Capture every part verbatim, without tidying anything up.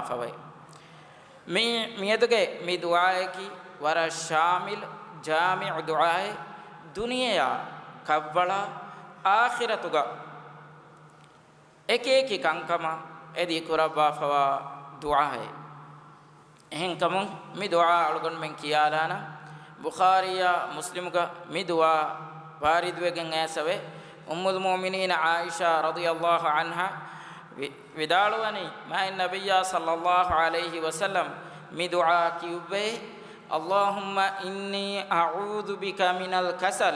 ފަވައި. މި، މިއަދުގެ މި ދުޢާއަކީ ވަރަށް ޝާމިލް، ޖާމިޢު ދުޢާއެއް. ދުނިޔެއާ، ކަށްވަޅާ، އާޚިރަތުގަ އެކިއެކި ކަންކަމަށް އެދި ކުރައްވާފަވާ ދުޢާއެއް. އެހެންކަމުން މި ދުޢާ އަޅުގަނޑުމެން ކިޔާލާނަން. ބުޚާރީއާ މުސްލިމުގަ މި ދުޢާ ވާރިދުވެގެން އައިސްފަވޭ. އުއްމުލް މުއުމިނީން ޢާއިޝާ ރަޟިޔަﷲ ޢަންހާ ވި-، ވިދާޅުވަނީ، މާތް ނަބިއްޔާ ޞައްލަﷲ ޢަލައިހި ވަސައްލަމް މި ދުޢާ ކިޔުއްވައޭ، اللهم إني أعوذ بك من الكسل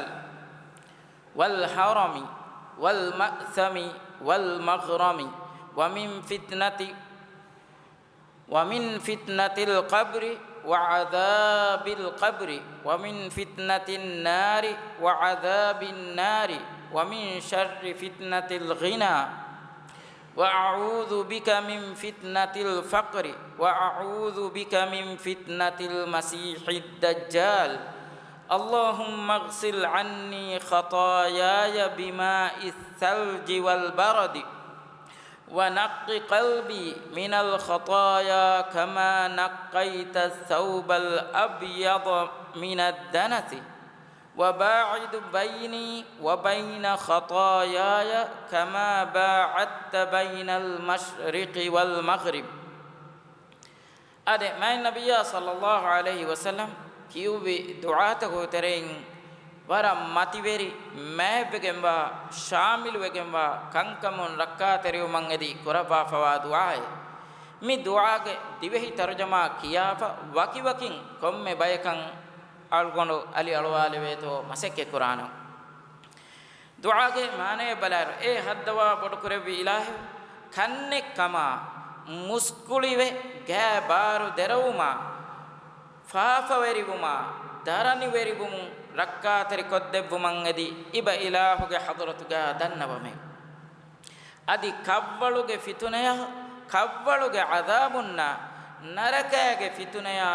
والهرم والمأثم والمغرم ومن فتنة ومن فتنة القبر وعذاب القبر ومن فتنة النار وعذاب النار ومن شر فتنة الغنى وأعوذ بك من فتنة الفقر وأعوذ بك من فتنة المسيح الدجال. اللهم اغسل عني خطاياي بماء الثلج والبرد ونق قلبي من الخطايا كما نقيت الثوب الأبيض من الدنس وباعد بيني وبين خطاياي كما باعدت بين المشرق والمغرب. އާދެ، މާތް ނަބިއްޔާ ޞައްލަﷲ ޢަލައިހި ވަސައްލަމް ކިޔުއްވި ދުޢާތަކުގެ ތެރެއިން ވަރަށް މަތިވެރި، މާތްވެގެންވާ، ޝާމިލުވެގެންވާ ކަންކަމުން ރައްކާތެރިވުމަށް އެދި ކުރައްވާފަވާ ދުޢާއެއް. މި ދުޢާގެ ދިވެހި ތަރުޖަމާ ކިޔާފަ ވަކިވަކިން ކޮންމެ ބަޔަކަށް އަޅުގަނޑު އަލިއަޅުވާލެވޭތޯ މަސައްކަތްކުރާނަން. ދުޢާގެ މާނައެއް ބަލާއިރު، އޭ ހައްދަވާ ބޮޑުކުރެއްވި އިލާހެވެ! ކަންނެއްކަމާ މުސްކުޅިވެ، ގާ ބާރު ދެރަވުމާ، ފާފަވެރިވުމާ، ދަރަނިވެރިވުމުން ރައްކާތެރިކޮށްދެއްވުމަށް އެދި އިބަ އިލާހުގެ ޙަޟްރަތުގަ ދަންނަވަމޭ. އަދި ކަށްވަޅުގެ ފިތުނަޔާ، ކަށްވަޅުގެ ޢަޛާބުންނާ، ނަރަކާގެ ފިތުނަޔާ،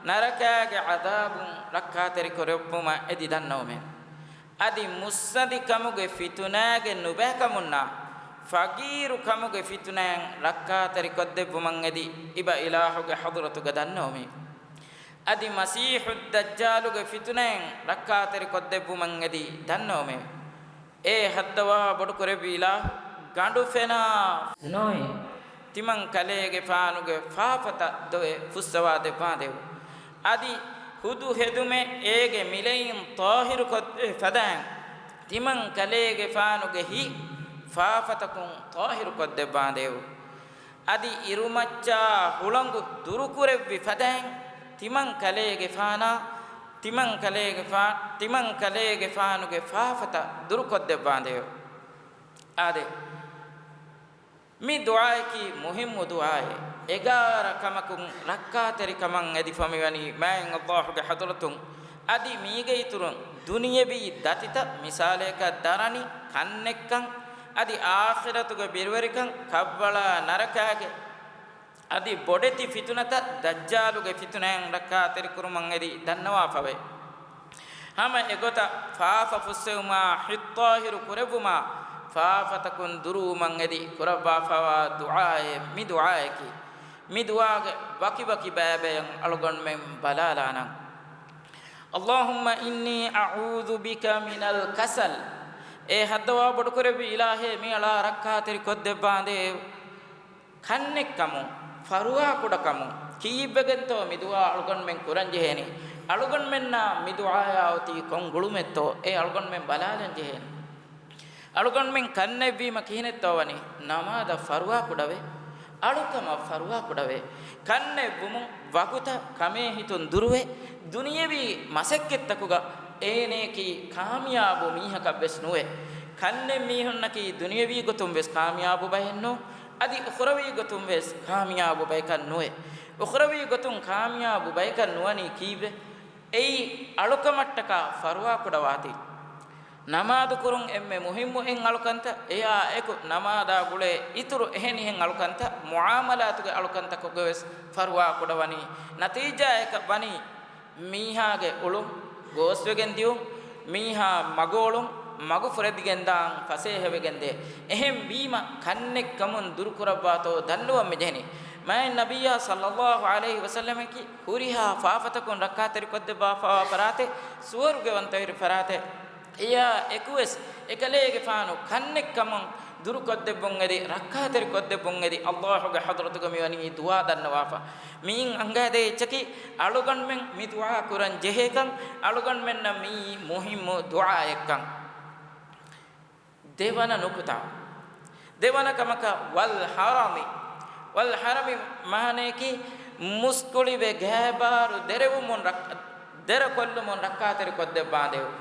ނަރަކާގެ ޢަޛާބުން ރައްކާތެރިކުރެއްވުމަށް އެދި ދަންނަވަމޭ. އަދި މުއްސަނދިކަމުގެ ފިތުނާގެ ނުބައިކަމުންނާ، ފަގީރުކަމުގެ ފިތުނައިން ރައްކާތެރިކޮށްދެއްވުމަށް އެދި އިބަ އިލާހުގެ ޙަޟްރަތުގަ ދަންނަވަމޭ. އަދި މަސީޙުއްދައްޖާލުގެ ފިތުނައިން ރައްކާތެރިކޮށްދެއްވުމަށް އެދި ދަންނަވަމޭ. އޭ ހައްދަވާ ބޮޑުކުރެއްވި އިލާހު، ގަނޑު ފެނާ ނޯއޭ. ތިމަން ކަލޭގެފާނުގެ ފާފަތައް ދޮވެ ފުއްސަވާ ދެއްވާނދޭވު. އަދި ހުދު ހެދުމެއް އޭގެ މިލެއިން ޠާހިރުކޮށްދޭ ފަދައިން، ތިމަން ކަލޭގެފާނުގެ ހިތް ފާފަތަކުން ޠާހިރުކޮށްދެއްވާނދޭވު. އަދި އިރުމައްޗާ ހުޅަނގު ދުރުކުރެއްވި ފަދައިން، ތިމަން ކަލޭގެފާނާ، ތިމަން ކަލޭގެފާ، ތިމަން ކަލޭގެފާނުގެ ފާފަތައް ދުރުކޮށްދެއްވާނދޭވު. އާދެ، މި ދުޢާއަކީ މުހިއްމު ދުޢާއެއް. އެގާރަ ކަމަކުން ރައްކާތެރިކަމަށް އެދިފަ މިވަނީ މާތް ﷲ ގެ ޙަޟްރަތުން. އަދި މީގެ އިތުރުން ދުނިޔަވީ ދަތިތައް، މިސާލަކަށް ދަރަނި، ކަންނެއްކަން، އަދި އާޚިރަތުގެ ބިރުވެރިކަން، ކަށްވަޅާ ނަރަކާގެ އަދި ބޮޑެތި ފިތުނަތައް، ދައްޖާލުގެ ފިތުނައިން ރައްކާތެރިކުރުމަށް އެދި ދަންނަވާފަވޭ. ހަމަ އެގޮތަށް ފާފަ ފުއްސެވުމާ، ހިތް ޠާހިރު ކުރެއްވުމާ، ފާފަތަކުން ދުރުވުމަށް އެދި ކުރައްވާފަވާ ދުޢާއެއް މި ދުޢާއަކީ. މި ދުޢާގެ ވަކިވަކި ބައިބަޔަށް އަޅުގަނޑުމެން ބަލާލާނަން. اللهم إني أعوذ بك من الكسل. އޭ ހައްދަވާ ބޮޑުކުރެއްވި އިލާހޭ، މިއަޅާ ރައްކާތެރި ކޮށްދެއްވާނދޭ. ކަންނެއްކަމުން ފަރުވާކުޑަކަމުން ކީއްވެގެންތޯ މި ދުޢާ އަޅުގަނޑުމެން ކުރަންޖެހޭނީ؟ އަޅުގަނޑުމެންނާ މި ދުޢާއާ އޮތީ ކޮން ގުޅުމެއްތޯ އޭ އަޅުގަނޑުމެން ބަލާލަންޖެހޭނީ. އަޅުގަނޑުމެން ކަންނެއްވީމަ ކިހިނެއްތޯ ވަނީ؟ ނަމާދަށް ފަރުވާކުޑަވެ، އަޅުކަމަށް ފަރުވާކުޑަވެ، ކަންނެއްވުމުން ވަގުތަށް ކަމޭހިތުން ދުރުވެ، ދުނިޔަވީ މަސައްކަތްތަކުގަ އޭނައަކީ ކާމިޔާބު މީހަކަށްވެސް ނުވެ. ކަންނެއް މީހުންނަކީ ދުނިޔަވީ ގޮތުންވެސް ކާމިޔާބު ބައެއްނޫން. އަދި އުޚުރަވީ ގޮތުންވެސް ކާމިޔާބު ބަޔަކަށް ނުވެ. އުޚުރަވީ ގޮތުން ކާމިޔާބު ބަޔަކަށް ނުވަނީ ކީއްވެ؟ އެއީ އަޅުކަމަށްޓަކާ ފަރުވާކުޑަވާތީ. ނަމާދު ކުރުން އެންމެ މުހިއްމު އެއް އަޅުކަންތައް، އެއާ އެކު ނަމާދާ ގުޅޭ އިތުރު އެހެނިހެން އަޅުކަންތައް، މުޢާމަލާތުގެ އަޅުކަންތަކުގަވެސް ފަރުވާކުޑަވަނީ. ނަތީޖާއަކަށް ވަނީ، މީހާގެ އުޅުން ގޯސްވެގެން ދިޔުން، މީހާ މަގު އުޅުން މަގު ފުރެދިގެންދާން ފަސޭހަވެގެންދޭ. އެހެންވީމަ، ކަންނެއްކަމުން ދުރުކުރައްވާތޯ ދަންނަވަން މިޖެހެނީ. މާތް ނަބިއްޔާ ޞައްލައްލާހު ޢަލައިހި ވަސައްލަމަކީ ހުރިހާ ފާފަތަކުން ރައްކާތެރިކޮށްދެއްވާފައިވާ ފަރާތެއް، ސުވަރުގެވަންތަވެރި ފަރާތެއް. އެޔާ އެކުވެސް އެކަލޭގެފާނު ކަންނެއްކަމުން ދުރުކޮށްދެއްވުން އެދި، ރައްކާތެރިކޮށްދެއްވުން އެދި، އައްލާހުގެ ޙަޟްރަތުގަ މިވަނީ ދުޢާ ދަންނަވާފަ. މިއިން އަންގައިދޭ އެއްޗަކީ، އަޅުގަނޑުމެން މި ދުޢާ ކުރަން ޖެހޭކަން، އަޅުގަނޑުމެންނަށް މިއީ މުހިއްމު ދުޢާއެއްކަން. ދެވަނަ ނުކުތާ، ދެވަނަ ކަމަކަށް ވަލް ޙަރަމި، ވަލް ޙަރަމި މާނަޔަކީ މުސްކުޅިވެ ގާބާރު ދެރަވުމުން ރައް-، ދެރަކޮށްލުމުން ރައްކާތެރިކޮށްދެއްވާނދޭވު.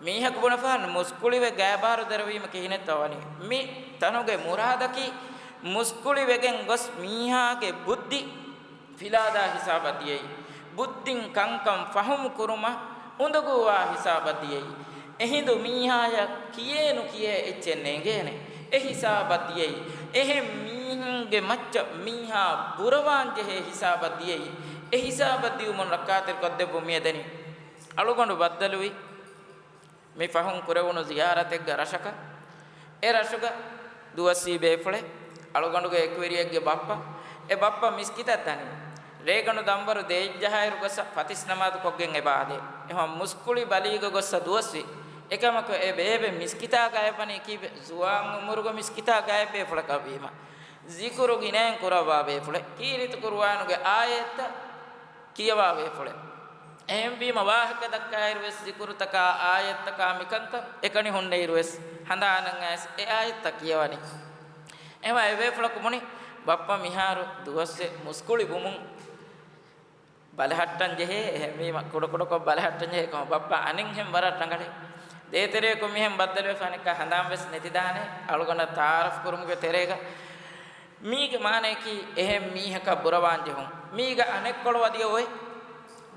މީހަކު ބުނެފާން މުސްކުޅިވެ ގާބާރު ދެރަވީމަ ކިހިނެއްތޯ ވަނީ؟ މި ތަނުގެ މުރާދަކީ މުސްކުޅިވެގެން ގޮސް މީހާގެ ބުއްދި ފިލާދާ ހިސާބަށް ދިޔައީ، ބުއްދިން ކަންކަން ފަހުމު ކުރުމަށް އުނދަގޫވާ ހިސާބަށް ދިޔައީ. އެހިނދު މީހާޔަށް ކިޔޭ ނުކިޔޭ އެއްޗެއް ނޭނގޭނެ. އެ ހިސާބަށް ދިޔައީ. އެހެން މީހުންގެ މައްޗަށް މީހާ ބުރަވާން ޖެހޭ ހިސާބަށް ދިޔައީ. އެ ހިސާބަށް ދިޔުމުން ރައްކާތެރިކޮށްދެއްވުން މިއަދަނީ. އަޅުގަނޑު ބައްދަލުވި މި ފަހުން ކުރެވުނު ޒިޔާރަތެއްގެ ރަށަކަށް. އެ ރަށުގަ ދުވަސްވީ ބޭފުޅެއް، އަޅުގަނޑުގެ އެކުވެރިއެއްގެ ބައްޕަ. އެ ބައްޕަ މިސްކިތަށް ދަނީ. ރޭގަނޑު ދަންވަރު ދޭއްޖަހާއިރު ގޮސް ފަތިސް ނަމާދު ކޮށްގެން އެބަ އާދޭ. އެހެން މުސްކުޅި ބަލީގަ ގޮއްސަ ދުވަސްވީ. އެކަމަކު އެ ބޭބެ މިސްކިތާ ގާތްވަނީ ކީއްވެ؟ ޒުވާން އުމުރުގަ މިސްކިތާ ގާތް ބޭފުޅަކަށް ވީމަ. ޒިކުރު ގިނައިން ކުރައްވާ ބޭފުޅެއް. ކީރިތި ޤުރުއާނުގެ އާޔަތްތައް ކިޔަވާ ބޭފުޅެއް. އެހެންވީމަ ވާހަކަ ދައްކާއިރުވެސް ޒިކުރުތަކާ އާޔަތްތަކާ މިކަންކަން އެކަނި ހުންނައިރުވެސް ހަނދާނަށް އައިސް އެ އާޔަތްތައް ކިޔަވަނީ. އެހެންވެ އެބޭފުޅަކު ބުނި ބައްޕަ މިހާރު ދުވަސްވެ މުސްކުޅި ބުމުން ބަލަހައްޓަން ޖެހޭ. އެހެންވީމަ ކުޑަކުޑަކޮށް ބަލަހައްޓަން ޖެހޭ ކަމަށް ބައްޕަ އަނެއްހެން ވަރަށް ރަނގަޅޭ. ދޭތެރެއަކު މިހެން ބައްދަލުވެފަ އަނެއްކާ ހަނދާންވެސް ނެތިދާނެ. އަޅުގަނޑަށް ތަޢާރަފް ކުރުމުގެ ތެރޭގަ މީގެ މާނަޔަކީ އެހެން މީހަކަށް ބުރަވާން ޖެހުން. މީގަ އަނެއްކޮޅު އަދި އޮތް.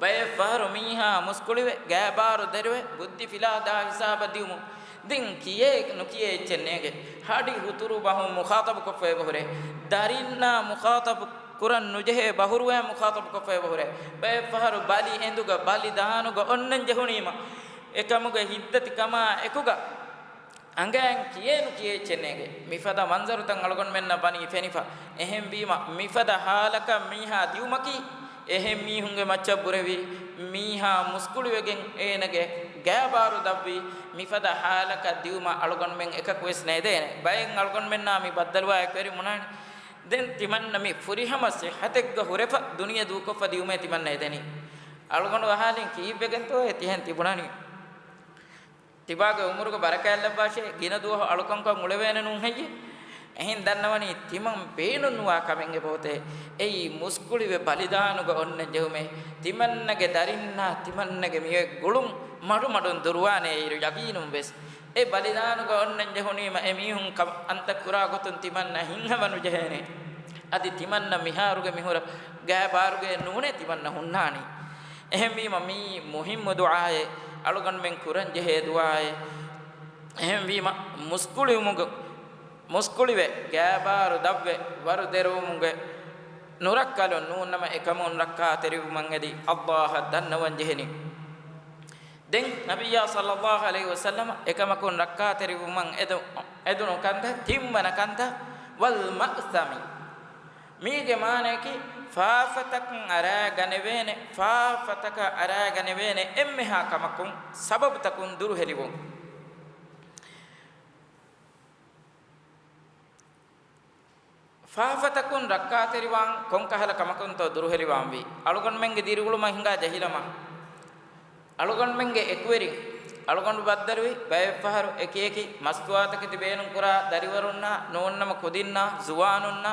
ބައެއް ފަހަރު މީހާ މުސްކުޅިވެ، ގާބާރު ދެރުވެ، ބުއްދި ފިލާދާ ހިސާބަށް ދިއުމުން. ދެން ކިޔޭ ނުކިޔޭ އެއްޗެއް ނޭނގެ. ހަޑި ހުތުރު ބަހުން މުޚާޠަބުކޮށްފަ އެބަހުރޭ. ދަރިންނާ މުޚާޠަބު ކުރަން ނުޖެހޭ ބަހުރުވައި މުޚާޠަބުކޮށްފަ އެބަހުރޭ. ބައެއް ފަހަރު ބަލި އެނދުގަ، ބަލި ދާނުގަ އޮންނަން ޖެހުނީމަ. އެކަމުގެ ހިތްދަތިކަމާ އެކުގަ އަނގައިން ކިޔޭ ނުކިޔޭ އެއްޗެއް ނޭނގެ. މިފަދަ މަންޒަރުތައް އަޅުގަނޑުމެންނަށް ވަނީ ފެނިފަ. އެހެންވީމަ، މިފަދަ ހާލަކަށް މީހާ ދިއުމަކީ، އެހެން މީހުންގެ މައްޗަށް ބުރެވި، މީހާ މުސްކުޅިވެގެން އޭނަގެ ގާބާރު ދަށްވި، މިފަދަ ހާލަކަށް ދިއުމަށް އަޅުގަނޑުމެން އެކަކުވެސް ނޭދޭނެ. ބައެއް އަޅުގަނޑުމެންނާ މި ބައްދަލުވާ އެކުވެރި ބުނާނެ. ދެން ތިމަންނަ މި ފުރިހަމަ ސިއްހަތެއްގަ ހުރެފަ ދުނިޔެ ދޫކޮށްފަ ދިއުމޭ ތިމަންނަ އެދެނީ. އަޅުގަނޑު އަހާލިން ކީއްވެގެންތޯއޭ ތިހެން ތިބުނަނީ؟ ތިބާގެ އުމުރުގަ ބަރަކާތް ލައްވާށޭ، ގިނަ ދުވަހު އަޅުކަންކަން އުޅެވޭނެ ނޫން ހެއްޔޭ؟ އެހެން ދަންނަވަނީ ތިމަން ބޭނުންނުވާ ކަމެއް އެބައޮތޭ. އެއީ މުސްކުޅިވެ ބަލިދާނުގަ އޮންނަން ޖެހުމޭ. ތިމަންނަގެ ދަރިންނާ ތިމަންނަގެ މިއޮތް ގުޅުން މަޑުމަޑުން ދުރުވާނޭ އިރު ޔަގީނުން ވެސް. އެ ބަލިދާނުގަ އޮންނަން ޖެހުނީމަ އެ މީހުން ކަމަށް އަންތައް ކުރާ ގޮތުން ތިމަންނަ ހިތްހަމަ ނުޖެހޭނެ. އަދި ތިމަންނަ މިހާރުގެ މިހުރަ ގާބާރުގައެއް ނޫނޭ ތިމަންނަ ހުންނާނީ. އެހެންވީމަ މީ މުހިއްމު ދުޢާއެއް، އަޅުގަނޑުމެން ކުރަން ޖެހޭ ދުޢާއެއް. އެހެންވީމަ މުސްކުޅިވުމުގެ، މުސްކުޅިވެ، ގާބާރު ދަށްވެ، ވަރު ދެރުވުމުގެ ނުރައްކަލުން ނޫންނަމަ އެކަމުން ރައްކާތެރިވުމަށް އެދި އައްލާހަށް ދަންނަވަން ޖެހެނީ. ދެން ނަބިއްޔާ ޞައްލައްލާހު ޢަލައިހި ވަސައްލަމަ އެކަމަކުން ރައްކާތެރިވުމަށް އެދު، އެދުނު ކަންތައް، ތިންވަނަ ކަންތައް، ވަލް މައުސަމި. މީގެ މާނަޔަކީ، ފާފަތަކުން އަރާގަނެވޭނެ، ފާފަތަކަށް އަރާގަނެވޭނެ އެންމެހާ ކަމަކުން، ސަބަބުތަކުން ދުރުހެލިވުން. ފާފަތަކުން ރައްކާތެރިވާން ކޮންކަހަލަ ކަމަކުންތޯ ދުރުހެލިވާންވީ؟ އަޅުގަނޑުމެންގެ ދިރިއުޅުމަށް ހިނގާ ޖެހިލަމާ. އަޅުގަނޑުމެންގެ އެކުވެރިން، އަޅުގަނޑު ބައްދަލުވި ބައެއްފަހަރު އެކިއެކި މަސްތުވާތަކެތި ބޭނުންކުރާ ދަރިވަރުންނާ، ނޫންނަމަ ކުދިންނާ، ޒުވާނުންނާ،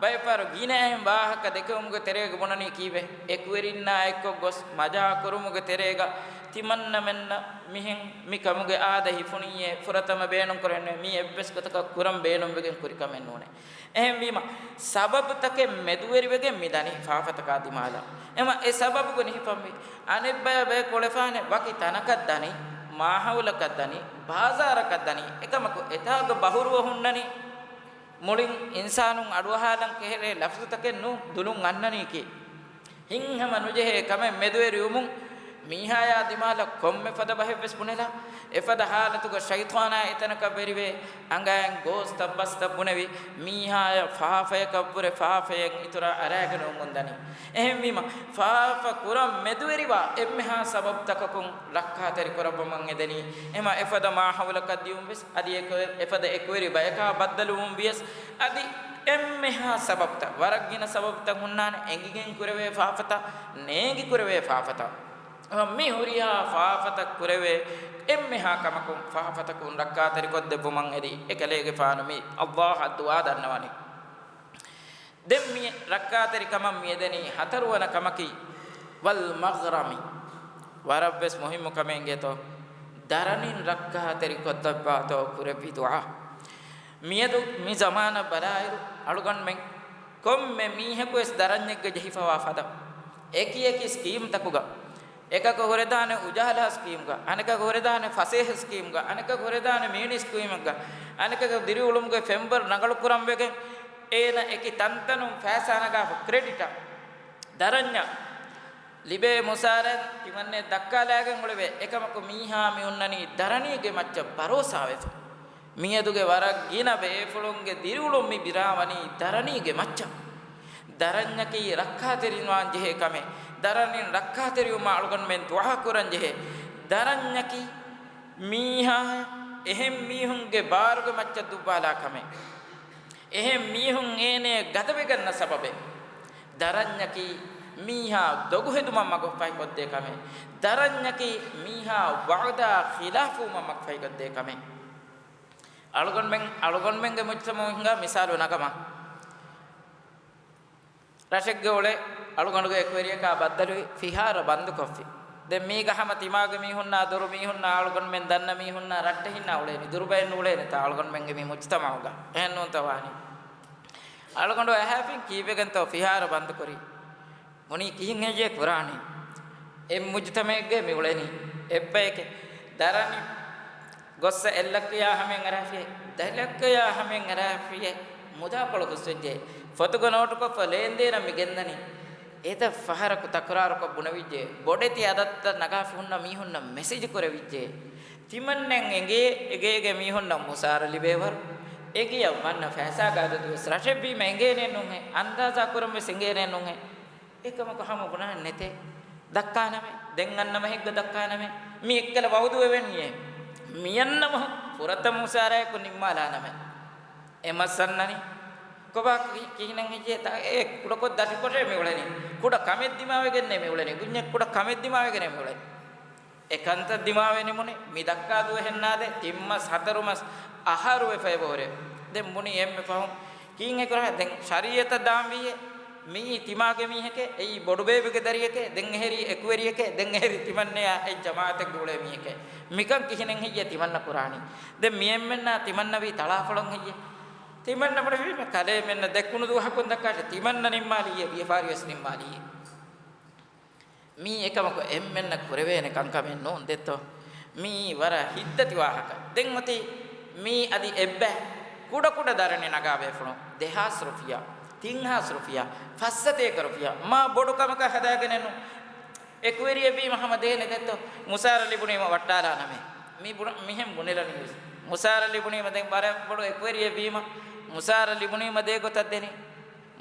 ބައެއްފަހަރު ގިނައިން ވާހަކަ ދެކެވުމުގެ ތެރޭގަ ބުނަނީ ކީއްވެ؟ އެކުވެރިންނާ އެއްކޮށް ގޮސް މަޖާކުރުމުގެ ތެރޭގަ ތިމަންނަމެންނަށް މިހެން މި ކަމުގެ އާދަ ހިފުނީއޭ، ފުރަތަމަ ބޭނުންކުރެވެންވޭ، މީ އެއްވެސް ގޮތަކަށް ކުރަން ބޭނުންވެގެން ކުރި ކަމެއް ނޫނޭ. އެހެންވީމަ، ސަބަބުތަކެއް މެދުވެރިވެގެން މި ދަނީ ފާފަތަކާ ދިމާލަށް. އެމަ އެ ސަބަބުގަ ނިހިފަންވީ. އަނެއްބަޔަށް ބަޔަކު އުޅެފާނެ ވަކި ތަނަކަށް ދަނީ، މާހައުލަކަށް ދަނީ، ބާޒާރަކަށް ދަނީ، އެކަމަކު އެތާގަ ބަހުރުވަ ހުންނަނީ. މުޅިން އިންސާނުން އަޑުއަހާލަން ކެހެރޭ ލަފްޒުތަކެއް ނޫން، ދުލުން އަންނަނީކީ. ހިތްހަމަ ނުޖެހޭ ކަމެއް މެދުވެރިވުމުން މީހާޔާ ދިމާލަށް ކޮންމެ ފަދަ ބަހެއްވެސް ބުނެލާ، އެފަދަ ހާލަތުގަ ޝައިޠާނާ އެތަނަކަށް ވެރިވެ، އަނގައިން ގޯސްތައް ބަސްތައް ބުނެވި، މީހާޔަށް ފާފަޔަކަށްވުރެ ފާފަޔެއް އިތުރަށް އަރާގެން އުނގުންދަނީ. އެހެންވީމަ، ފާފަ ކުރަން މެދުވެރިވާ އެންމެހާ ސަބަބުތަކަކުން ރައްކާތެރި ކުރައްވަމުން އެދެނީ. އެމަ އެފަދަ މާހައުލަކަށް ދިޔުން ވެސް، އަދި އެކު-، އެފަދަ އެކުވެރި ބަޔަކާ ބައްދަލުވުން ވިޔަސް، އަދި އެންމެހާ ސަބަބުތައް، ވަރަށް ގިނަ ސަބަބުތައް ހުންނާނެ، އެނގިގެން ކުރެވޭ ފާފަތައް، ނޭނގި ކުރެވޭ ފާފަތައް. މި ހުރިހާ ފާފަތައް ކުރެވޭ އެންމެހާ ކަމަކުން ފާފަތަކުން ރައްކާތެރިކޮށްދެއްވުމަށް އެދި، އެކަލޭގެފާނު މި ﷲ އަށް ދުޢާ ދަންނަވަނީ. ދެން މި ރައްކާތެރިކަމަށް މިއެދެނީ ހަތަރުވަނަ ކަމަކީ، ވަލް މަޣްރަމި. ވަރަށްވެސް މުހިއްމު ކަމެއް އިނގޭތޯ، ދަރަނިން ރައްކާތެރިކޮށްދައްވާތޯ ކުރެއްވި ދުޢާ. މިއަދު މި ޒަމާނަށް ބަލާއިރު، އަޅުގަނޑުމެން ކޮންމެ މީހަކުވެސް ދަރަންޏެއްގަ ޖެހިފަވާ ފަދަ އެކި އެކި ސްކީމްތަކުގަ، އެކަކު ހުރެދާނެ އުޖާލާ ސްކީމްގަ، އަނެކަކު ހުރެދާނެ ފަސޭހަ ސްކީމްގަ، އަނެކަކު ހުރެދާނެ މިނި ސްކީމެއްގަ، އަނެކަކަށް ދިރިއުޅުމުގެ ފެންވަރު ނަގަޅުކުރަން ވެގެން، އޭނަ އެކި ތަންތަނުން ފައިސާ ނަގާފަ ކްރެޑިޓަށް ދަރަންޏަށް ލިބޭ މުސާރައިން ތިމަންނެ ދައްކާލާގެން އުޅެވޭ. އެކަމަކު މީހާ މި ހުންނަނީ ދަރަނީގެ މައްޗަށް ބަރޯސާވެފަ. މިއަދުގެ ވަރަށް ގިނަ ބޭފުޅުންގެ ދިރިއުޅުން މި ބިރާވަނީ ދަރަނީގެ މައްޗަށް. ދަރަންޏަކީ ރައްކާތެރިވާން ޖެހޭ ކަމެއް. ދަރަނިން ރައްކާތެރިވުމަށް އަޅުގަނޑުމެން ދުޢާ ކުރަން ޖެހޭ. ދަރަންޏަކީ މީހާ އެހެން މީހުންގެ ބާރުގެ މައްޗަށް ދުއްވާލާ ކަމެއް. އެހެން މީހުން އޭނެ ގަދަވެގަންނަ ސަބަބެއް. ދަރަންޏަކީ މީހާ ދޮގުހެދުމަށް މަގުފަހިކޮށްދޭ ކަމެއް. ދަރަންޏަކީ މީހާ ވަޢުދާ ޚިލާފުވުމަށް މަގުފަހިކޮށްދޭ ކަމެއް. އަޅުގަނޑުމެން، އަޅުގަނޑުމެންގެ މުޖްތަމަޢު ހިނގާ މިސާލު ނަގަމާ. ރަށެއްގެ އުޅެ އަޅުގަނޑުގެ އެކުވެރިޔަކާ ބައްދަލުވި ފިހާރަ ބަންދުކޮށްފި. ދެން މީގަ ހަމަ ތިމާގެ މީހުންނާ ދޮރު މީހުންނާ އަޅުގަނޑުމެން ދަންނަ މީހުންނާ ރައްޓެހިންނާ އުޅޭނީ. ދުރުބައެއް ނޫޅޭނެތާ އަޅުގަނޑުމެންގެ މި މުޖްތަމަޢުގަ. އެހެންނޫންތަ ވާނީ؟ އަޅުގަނޑު އެހާފިން ކީއްވެގެންތޯ ފިހާރަ ބަންދުކުރީ؟ ބުނީ ކިހިން ހެއްޔޭ ކުރާނީ؟ އެ މުޖްތަމަޢެއްގައި މި އުޅެނީ. އެއްބަޔެކޭ. ދަރަނި ގޮއްސަ އެއްލައްކަޔާ ހަމައިން އަރާފިޔޭ، ދެލައްކަޔާ ހަމައިން އަރާފިޔޭ، މުދާކޮޅު ހުސްވެއްޖެ. ފޮތުގަ ނޯޓުކޮށްފަ ލޭންދޭނަށް މި ގެންދަނީ. އެތައް ފަހަރަކު ތަކުރާރުކޮށް ބުނެވިއްޖެ. ބޮޑެތި އަދަދުތައް ނަގާފަ ހުންނަ މީހުންނަށް މެސެޖު ކުރެވިއްޖެ. ތިމަންނެން އެނގޭ އެގޭގެ މީހުންނަށް މުސާރަ ލިބޭވަރު. އެގެޔަށް ވަންނަ ފައިސާގެ އަދަދުވެސް ރަށެއްވީމަ އެނގޭނެއްނޫންހޭ. އަންދާޒާ ކުރަންވެސް އެނގޭނެއްނޫންހޭ. އެކަމަކު ހަމަ ބުނާން ނެތޭ. ދައްކާނަމޭ. ދެން އަންނަ މަހެއްގަ ދައްކާނަމޭ. މި އެއްކަލަ ވައުދުވެވެންޏޭ. މިއަންނަ މަހު ފުރަތަމަ މުސާރަޔަކު ނިންމާލާނަމޭ. އެ މަސް އަންނަނީ. ކޮބާ ކި-، ކިހިނެއް ހެއްޔޭ؟ ތަ-، އެ ކުޑަކޮށް ދަށުކޮށޭ މި އުޅެނީ. ކުޑަ ކަމެއް ދިމާވެގެންނޭ މި އުޅެނީ. ގުންޏެއް ކުޑަ ކަމެއް ދިމާވެގެނޭ މި އުޅެނީ. އެ ކަންތައް ދިމާވެ ނިމުނީ. މި ދައްކާ ދުވަހެއް ނާދޭ. ތިން މަސް، ހަތަރު މަސް، އަހަރު ވެފަ އެބަހުރޭ. ދެން ބުނީ އެންމެ ފަހުން ކީއްހެއް ކުރާ؟ ދެން ޝަރީއަތަށް ދާންވީއޭ. މިއީ ތިމާގެ މީހެކޭ، އެއީ ބޮޑުބޭބެގެ ދަރިއެކޭ، ދެން އެހެރީ އެކުވެރިއެކޭ، ދެން އެހެރީ ތިމަންނަޔާ އެއް ޖަމާޢަތެއްގަ އުޅޭ މީހެކޭ. މިކަން ކިހިނެއް ހެއްޔޭ ތިމަންނަ ކުރާނީ؟ ދެން މި އެންމެންނާ ތިމަންނަވީ ތަޅާފޮޅުން ހެއްޔޭ؟ ތިމަންނަ ބުނެފީމެ ކަލޭމެންނަށް ދެކުނު ދުވަހަކުން ދައްކާށޭ، ތިމަންނަ ނިންމާލިއޭ، ވިޔަފާރިވެސް ނިންމާލިއޭ. މީ އެކަމަކު އެންމެންނަށް ކުރެވޭނެ ކަންކަމެއް ނޫން ދެއްތޯ؟ މީ ވަރަށް ހިތްދަތި ވާހަކަ. ދެން އޮތީ މީ އަދި އެއްބަ ކުޑަކުޑަ ދަރަނި ނަގާ ބޭފުޅުން ދެހާސް ރުފިޔާ، ތިން ހާސް ރުފިޔާ، ފައްސަތޭކަ ރުފިޔާ، މާ ބޮޑު ކަމަކަށް ހަދާގެނެއްނު. އެކުވެރިއެއްވީމަ ހަމަ ދޭނެ ދެއްތޯ؟ މުސާރަ ލިބުނީމަ ވައްޓާލާނަމޭ. މި ބުނ-، މިހެން ބުނެލަނީ. މުސާރަ ލިބުނީމަ ދެން ވަރަށް ބޮޑު އެކުވެރިއެއްވީމަ، މުސާރަ ލިބުނީމަ ދޭ ގޮތަށް ދެނީ.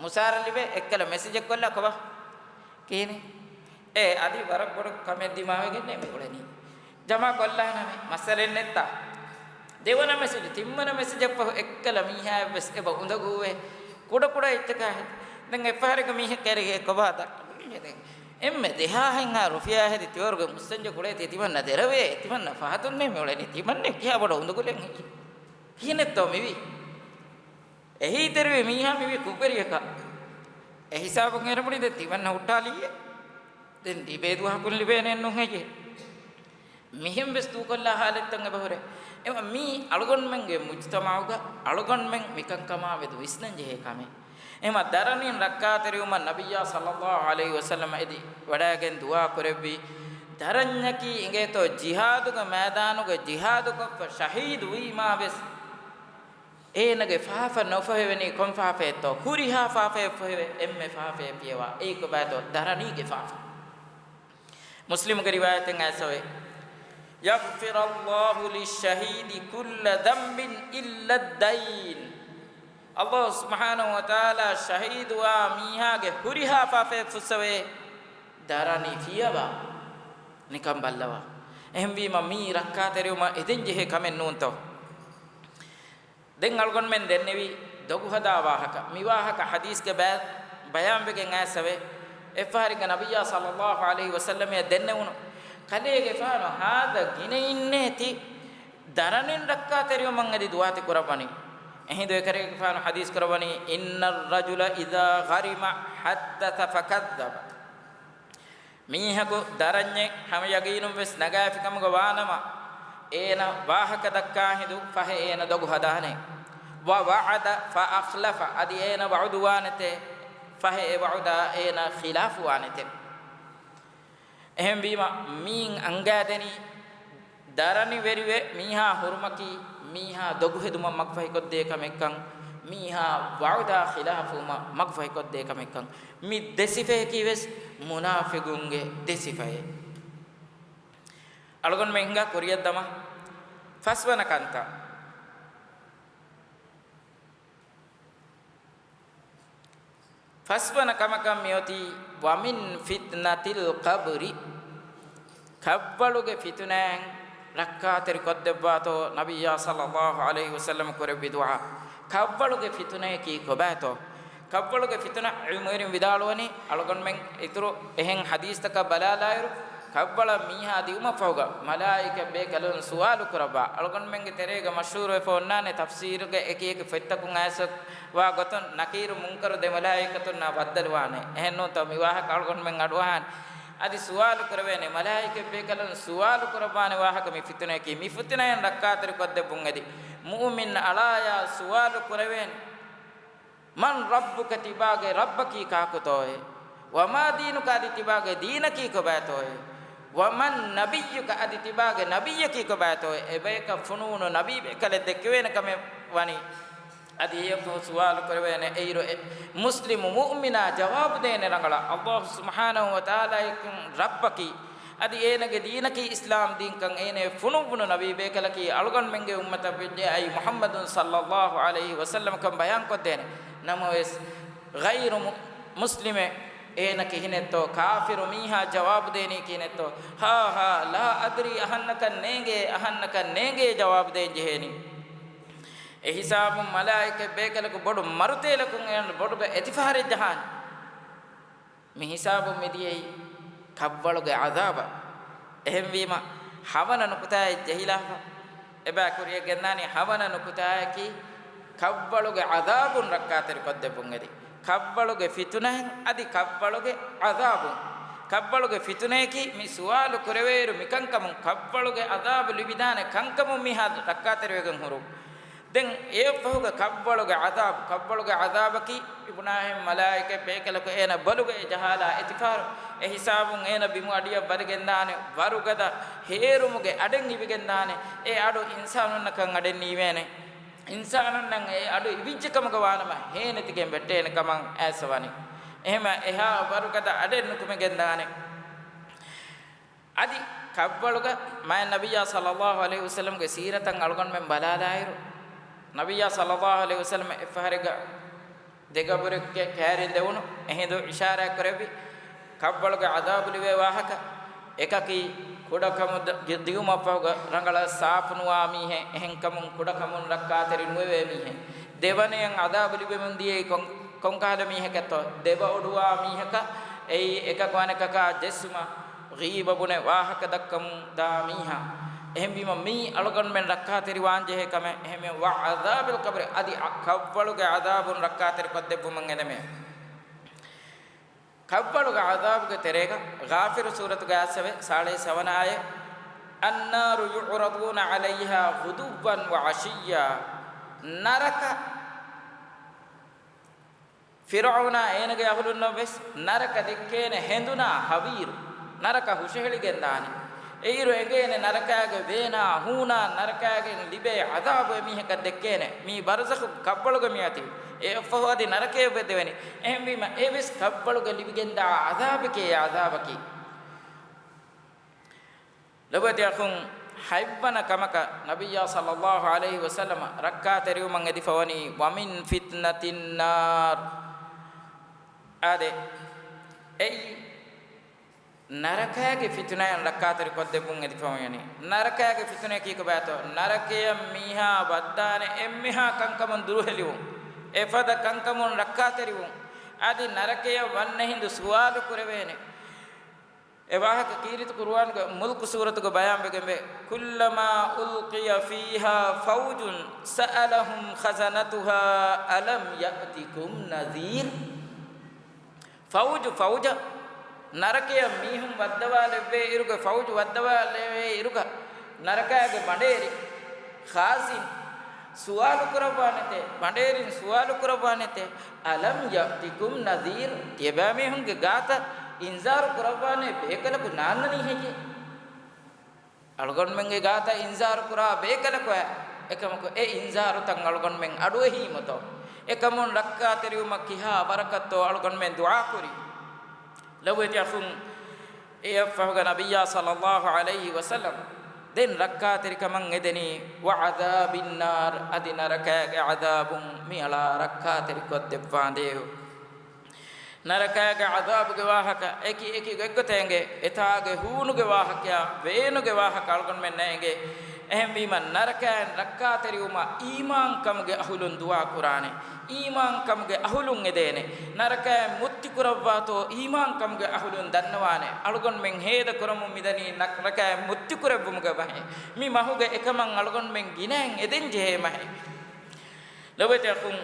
މުސާރަ ލިބޭ އެއްކަލަ މެސެޖެއް ކޮށްލާ ކޮބާ؟ ކިހިނެއް؟ އޭ، އަދި ވަރަށް ބޮޑު ކަމެއް ދިމާވެގެންނޭ މި އުޅެނީ. ޖަމާ ކޮށްލާނަމޭ، މައްސަލައެއް ނެއްތާ. ދެވަނަ މެސެޖު، ތިންވަނަ މެސެޖަށްފަހު އެއްކަލަ މީހާއެއްވެސް އެބަ އުނދަގޫވޭ. ކުޑަކުޑަ އެއްޗަކާ ހެދި. ދެން އެއްފަހަރެއްގަ މީހެއް ކައިރިގެ ކޮބާ ދައްކަ؟ އެންމެ ދެހާހެއްހާ ރުފިޔާ ހެދި ތިވަރުގެ މުއްސަންޖެ ކުޅޭތީ ތިމަންނަ ދެރަވޭ، ތިމަންނަ ފަހަތުންނޭ މި އުޅެނީ، ތިމަންނެ ކިހާ ބޮޑަށް އުނދަގުލެއް ހެއްޔޭ؟ ކިހިނެއްތޯ މިވީ؟ އެހީތެރިވި މީހާ މިވީ ކުށްވެރިޔަކާ. އެ ހިސާބުން އެރަބުނި ދެން ތިމަންނަ ހުއްޓާލީއޭ. ދެން ލިބޭ ދުވަހަކުން ލިބޭނެއްނު ހެއްޔޭ؟ މިހެން ވެސް ދޫކޮށްލާ ހާލަތްތައް އެބަހުރޭ. އެމަ މީ އަޅުގަނޑުމެންގެ މުޖްތަމަޢުގަ އަޅުގަނޑުމެން މިކަންކަމާ މެދު ވިސްނަން ޖެހޭ ކަމެއް. އެމަ ދަރަނިން ރައްކާތެރިވުމަށް ނަބިއްޔާ ޞައްލައްލާހު ޢަލައިހި ވަސައްލަމަ އެދި ވަޑައިގެން ދުޢާ ކުރެއްވި. ދަރަންޏަކީ އިނގޭތޯ ޖިހާދުގެ މައިދާނުގަ ޖިހާދުކޮށްފަ ޝަހީދު ވީމާ ވެސް އޭނަގެ ފާފަ ނުފޮހެވެނީ ކޮން ފާފައެއްތޯ؟ ހުރިހާ ފާފައެއް ފޮހެވޭ، އެންމެ ފާފައެއް ފިޔަވާ. އެއީ ކޮބާތޯ؟ ދަރަނީގެ ފާފަ. މުސްލިމުގެ ރިވާޔަތެއް އައިސްފަވޭ. يغفر الله للشهيد كل ذنب إلا الدين. ﷲ ސުބްޙާނަހޫ ވަތަޢާލާ ޝަހީދުވާ މީހާގެ ހުރިހާ ފާފައެއް ފުއްސަވޭ، ދަރަނި ފިޔަވާ. ނިކަން ބައްލަވާ. އެހެންވީމަ މީ ރައްކާތެރިވުމަށް އެދެން ޖެހޭ ކަމެއް ނޫންތޯ؟ ދެން އަޅުގަނޑުމެން ދެންނެވި ދޮގުހަދާ ވާހަކަ، މި ވާހަކަ ޙަދީޘްގެ ބަޔާ-، ބަޔާންވެގެން އައިސްފަވޭ. އެއްފަހަރެއްގަ ނަބިއްޔާ ޞައްލައްލާހު ޢަލައިހި ވަސައްލަމައަށް ދެންނެވުނު ކަލޭގެފާނު ހާދަ ގިނައިންނޭތި ދަރަނިން ރައްކާތެރިވުމަށް އަދި ދުޢާތި ކުރައްވަނީ. އެހިނދު އެކަލޭގެފާނު ޙަދީޘް ކުރައްވަނީ، إن الرجل إذا غرم حدث فكذب. މީހަކު ދަރަންޏެއް ހަމަ ޔަގީނުން ވެސް ނަގާފި ކަމުގަ ވާނަމަ، އޭނަ ވާހަކަ ދައްކާ ހިނދު ފަހެ އޭނަ ދޮގު ހަދާނެ. ووعد فأخلف، އަދި އޭނަ ވަޢުދުވާނެތޭ ފަހެ އެ ވަޢުދާ އޭނަ ޚިލާފުވާނެތެ. އެހެންވީމަ، މީން އަންގާދެނީ ދަރަނިވެރިވެ މީހާ ހުރުމަކީ މީހާ ދޮގުހެދުމަށް މަގުފަހިކޮށްދޭ ކަމެއްކަން، މީހާ ވަޢުދާ ޚިލާފުވުމަށް މަގުފަހިކޮށްދޭ ކަމެއްކަން. މި ދެ ސިފަޔަކީ ވެސް މުނާފިގުންގެ ދެ ސިފައެއް. އަޅުގަނޑުމެން ހިނގާ ކުރިއަށްދަމާ ފަސްވަނަ ކަންތައް. ފަސްވަނަ ކަމަކަށް މިއޮތީ، ومن فتنة القبر، ކަށްވަޅުގެ ފިތުނައިން ރައްކާތެރި ކޮށްދެއްވާތޯ ނަބިއްޔާ ޞައްލައްލާހު ޢަލައިހި ވަސައްލަމަ ކުރެއްވި ދުޢާ. ކަށްވަޅުގެ ފިތުނަޔަކީ ކޮބާތޯ؟ ކަށްވަޅުގެ ފިތުނަ ޢިލްމުވެރިން ވިދާޅުވަނީ، އަޅުގަނޑުމެން އިތުރު އެހެން ޙަދީޘްތަކަށް ބަލާލާއިރު، ކަށްވަޅަށް މީހާ ދިއުމަށްފަހުގަ މަލާއިކަ ބޭކަލުން ސުވާލު ކުރައްވާ. އަޅުގަނޑުމެންގެ ތެރޭގަ މަޝްހޫރުވެފަ އޮންނާނެ ތަފްސީރުގެ އެކިއެކި ފޮތްތަކުން އައިސް ވާ ގޮތުން ނަކީރު މުންކަރު ދެ މަލާއިކަތުންނާ ބައްދަލުވާނެ. އެހެންނޫންތޯ؟ މި ވާހަކަ އަޅުގަނޑުމެން އަޑުއަހާނެ. އަދި ސުވާލު ކުރެވޭނެ، މަލާއިކަ ބޭކަލުން ސުވާލު ކުރައްވާނެ ވާހަކަ މި ފިތުނަޔަކީ. މި ފިތުނައިން ރައްކާތެރި ކޮށްދެއްވުން އެދި. މުއުމިން އަޅާޔާ ސުވާލު ކުރެވޭނެ. من ربك، ތިބާގެ ރައްބަކީ ކާކުތޯއޭ؟ وما دينك، އަދި ތިބާގެ ދީނަކީ ކޮބާތޯއޭ؟ ومن نبيك، އަދި ތިބާގެ ނަބިއްޔަކީ ކޮބާތޯއޭ؟ އެބަޔަކަށް ފޮނުވުނު ނަބީ ބޭކަލެއް ދެއްކެވޭނެ ކަމެއް ވަނީ. އަދި އެއަށްފަހު ސުވާލު ކުރެވޭނެ އެއިރު އެ މުސްލިމު މުއުމިނާ ޖަވާބު ދޭނެ ރަނގަޅަށް، ﷲ ސުބްޙާނަހޫ ވަތަޢާލާ އެކު ރައްބަކީ، އަދި އޭނަގެ ދީނަކީ އިސްލާމް ދީންކަން، އޭނަ ފޮނުއްވުނު ނަބީ ބޭކަލަކީ، އަޅުގަނޑުމެންގެ އުއްމަތަށް ވެއްޖެ އައި މުޙައްމަދު ޞައްލައްލާހު ޢަލައިހި ވަސައްލަމަކަން ބަޔާންކޮށްދޭނެ. ނަމަވެސް، ޣައިރު މު-، މުސްލިމެއް އޭނަ ކިހިނެއްތޯ؟ ކާފިރު މީހާ ޖަވާބު ދޭނީ ކިހިނެއްތޯ؟ ހާ ހާ، لا أدري، އަހަންނަކަށް ނޭނގޭ، އަހަންނަކަށް ނޭނގޭ ޖަވާބު ދޭން ޖެހޭނީ. އެ ހިސާބުން މަލާއިކަ ބޭކަލަކު ބޮޑު މަރުތޭލަކުން އޭނަ ބޮޑު އެތިފަހަރެއް ޖަހާނެ. މި ހިސާބުން މިދިޔައީ ކަށްވަޅުގެ ޢަޛާބަށް. އެހެންވީމަ، ހަވަނަ ނުކުތާއެއް ޖެހިލާފަ. އެބަ ކުރިއަށް ގެންދާނީ ހަވަނަ ނުކުތާއަކީ، ކަށްވަޅުގެ ޢަޛާބުން ރައްކާތެރި ކޮށްދެއްވުން އެދި. ކަށްވަޅުގެ ފިތުނައިން އަދި ކަށްވަޅުގެ ޢަޛާބުން. ކަށްވަޅުގެ ފިތުނަޔަކީ މި ސުވާލު ކުރެވޭއިރު މިކަންކަމުން، ކަށްވަޅުގެ ޢަޛާބު ލިބިދާނެ ކަންކަމުން މީހާ ރައްކާތެރިވެގެން ހުރުން. ދެން އެއަށްފަހުގަ ކަށްވަޅުގެ ޢަޛާބު، ކަށްވަޅުގެ ޢަޛާބަކީ އިބުނާހިން މަލާއިކަ ބޭކަލަކު އޭނަ ބޮލުގައި ޖަހާލާ އެތިފާރު، އެ ހިސާބުން އޭނަ ބިމު އަޑިއަށް ވަދެގެންދާނެ، ވަރުގަދަ ހޭރުމުގެ އަޑެއް އިވިގެންދާނެ. އެ އަޑު އިންސާނުންނަކަށް އަޑެއް ނީވޭނެ. އިންސާނުންނަށް އެ އަޑު އިވިއްޖެ ކަމުގަ ވާނަމަ ހޭނެތިގެން ވެއްޓޭނެ ކަމަށް އައިސްފަވާނެ. އެހެމަ އެހާ ވަރުގަދަ އަޑެއް ނުކުމެގެންދާނެ. އަދި ކަށްވަޅުގަ މާތް ނަބިއްޔާ ޞައްލައްލާހު ޢަލައިހި ވަސައްލަމްގެ ސީރަތަށް އަޅުގަނޑުމެން ބަލާލާއިރު، ނަބިއްޔާ ޞައްލައްލާހު ޢަލައިހި ވަސައްލަމް އެއްފަހަރެއްގަ ދެގަބުރެއްގެ ކައިރިން ދެވުނު އެހިނދު އިޝާރާތް ކުރެއްވި، ކަށްވަޅުގެ ޢަޛާބު ލިބޭ ވާހަކަ، އެކަކީ ކުޑަކަމުން ދ-، ގި-، ދިއުމަށްފަހުގަ ރަނގަޅަށް ސާފުނުވާ މީހެއް، އެހެންކަމުން ކުޑަކަމުން ރައްކާތެރި ނުވެވޭ މީހެއް. ދެވަނަޔަށް ޢަޛާބު ލިބެމުން ދިޔައީ ކޮން-، ކޮންކަހަލަ މީހަކަށްތޯ؟ ދެބައޮޑުވާ މީހަކަށް، އެއީ އެކަކު އަނެކަކާ ޖެއްސުމަށް، ޣީބަ ބުނެ ވާހަކަ ދައްކަމުން ދާ މީހާ. އެހެންވީމަ މީ އަޅުގަނޑުމެން ރައްކާތެރިވާން ޖެހޭ ކަމެއް. އެހެންވެ، وعذاب القبر، އަދި އަ-، ކަށްވަޅުގެ ޢަޛާބުން ރައްކާތެރި ކޮށްދެއްވުމަށް އެދެމޭ. ކަށްވަޅުގެ ޢަޛާބުގެ ތެރޭގަ، ޣާފިރު ސޫރަތުގެ އައިސްފަވޭ، ސާޅީސް ހަވަނަ އާޔަތް، النار يعرضون عليها غدوا وعشيا. ނަރަކަ ފިރްޢައުނާ އޭނަގެ އަހުލުންނަށް ވެސް ނަރަކަ ދެއްކޭނެ ހެނދުނާ ހަވީރު، ނަރަކަ ހުށަހެޅިގެންދާނެ. އެއިރު އެނގޭނެ ނަރަކާގެ ވޭނާ ހޫނާ ނަރަކާގެން ލިބޭ ޢަޛާބު އެމީހަކަށް ދެއްކޭނެ. މީ ބަރުޒަޚު ކަށްވަޅުގަ މިއޮތީ. އެއަށްފަހު އަދި ނަރަކަޔަށް ވެދެވެނީ. އެހެންވީމަ އެވެސް ކަށްވަޅުގަ ލިބިގެންދާ ޢަޛާބެކޭ އެ ޢަޛާބަކީ. ލޮބުވެތި އަޚުން، ހަތްވަނަ ކަމަކަށް ނަބިއްޔާ ޞައްލައްލާހު ޢަލައިހި ވަސައްލަމަ ރައްކާތެރިވުމަށް އެދިފަވަނީ، وَمِنْ فِتْنَةِ النَّارِ. އާދެ، އެއީ ނަރަކައިގެ ފިތުނައިން ރައްކާތެރި ކޮށްދެއްވުން އެދިފަވަނީ. ނަރަކައިގެ ފިތުނައަކީ ކޮބާތޯ؟ ނަރަކަޔަށް މީހާ ވައްދާނެ އެންމެހާ ކަންކަމުން ދުރުހެލިވުން، އެފަދަ ކަންކަމުން ރައްކާތެރިވުން، އަދި ނަރަކަޔަށް ވަންނަ ހިނދު ސުވާލު ކުރެވޭނެ. އެ ވާހަކަ ކީރިތި ޤުރުއާނުގެ މުލްކު ސޫރަތުގެ ބަޔާންވެގެންވޭ، كُلَّمَا أُلْقِيَ فِيهَا فَوْجٌ سَأَلَهُمْ خَزَنَتُهَا أَلَمْ يَأْتِكُمْ نَذِيرٌ. ފައުޖު، ފައުޖަށް ނަރަކަޔަށް މީހުން ވައްދަވާލެއްވޭ އިރުގަ، ފައުޖު ވައްދަވާލެވޭ އިރުގަ، ނަރަކައިގެ ބަނޑޭރި، ޚާޒިން، ސުވާލު ކުރައްވާނެތޭ، ބަނޑޭރިން ސުވާލު ކުރައްވާނެތޭ، أَلَمْ يَأْتِكُمْ نَذِيرٌ، ތިޔަބައިމީހުންގެ ގާތަށް އިންޒާރު ކުރައްވާނެ ބޭކަލަކު ނާންނަނީ ހެއްޔޭ؟ އަޅުގަނޑުމެންގެ ގާތަށް އިންޒާރު ކުރާ ބޭކަލަކު އެކަމަކު، އެ އިންޒާރުތައް އަޅުގަނޑުމެން އަޑުއެހީމުތޯ؟ އެކަމުން ރައްކާތެރިވުމަށް ކިހާ ވަރަކަށްތޯ އަޅުގަނޑުމެން ދުޢާކުރީ؟ ލޮބުވެތި އަޚުން، އެއަށްފަހުގަ ނަބިއްޔާ ޞައްލައްލާހު ޢަލައިހި ވަސައްލަމް ދެން ރައްކާތެރިކަމަށް އެދެނީ، وَعَذَابِ النَّارِ، އަދި ނަރަކައިގެ ޢަޛާބުން މިއަޅާ ރައްކާތެރިކޮށްދެއްވާނދޭވެ. ނަރަކައިގެ ޢަޛާބުގެ ވާހަކަ އެކި އެކި ގޮތްގޮތެއް އެނގޭ. އެތާގެ ހޫނުގެ ވާހަކަޔާ ވޭނުގެ ވާހަކަ އަޅުގަނޑުމެންނަށް އެނގޭ. އެހެންވީމަ، ނަރަކައިން ރައްކާތެރިވުމަށް އީމާންކަމުގެ އަހުލުން ދުޢާ ކުރާނެ. އީމާންކަމުގެ އަހުލުން އެދޭނެ. ނަރަކައިން މުއްތި ކުރައްވާތޯ އީމާންކަމުގެ އަހުލުން ދަންނަވާނެ. އަޅުގަނޑުމެން ހޭދަ ކުރަމުން މިދަނީ ނަ-، ނަރަކައިން މުއްތި ކުރެއްވުމުގެ ބަހެއް. މި މަހުގެ އެކަމަށް އަޅުގަނޑުމެން ގިނައިން އެދެން ޖެހޭ މަހެއް. ލޮބުވެތި އަޚުން،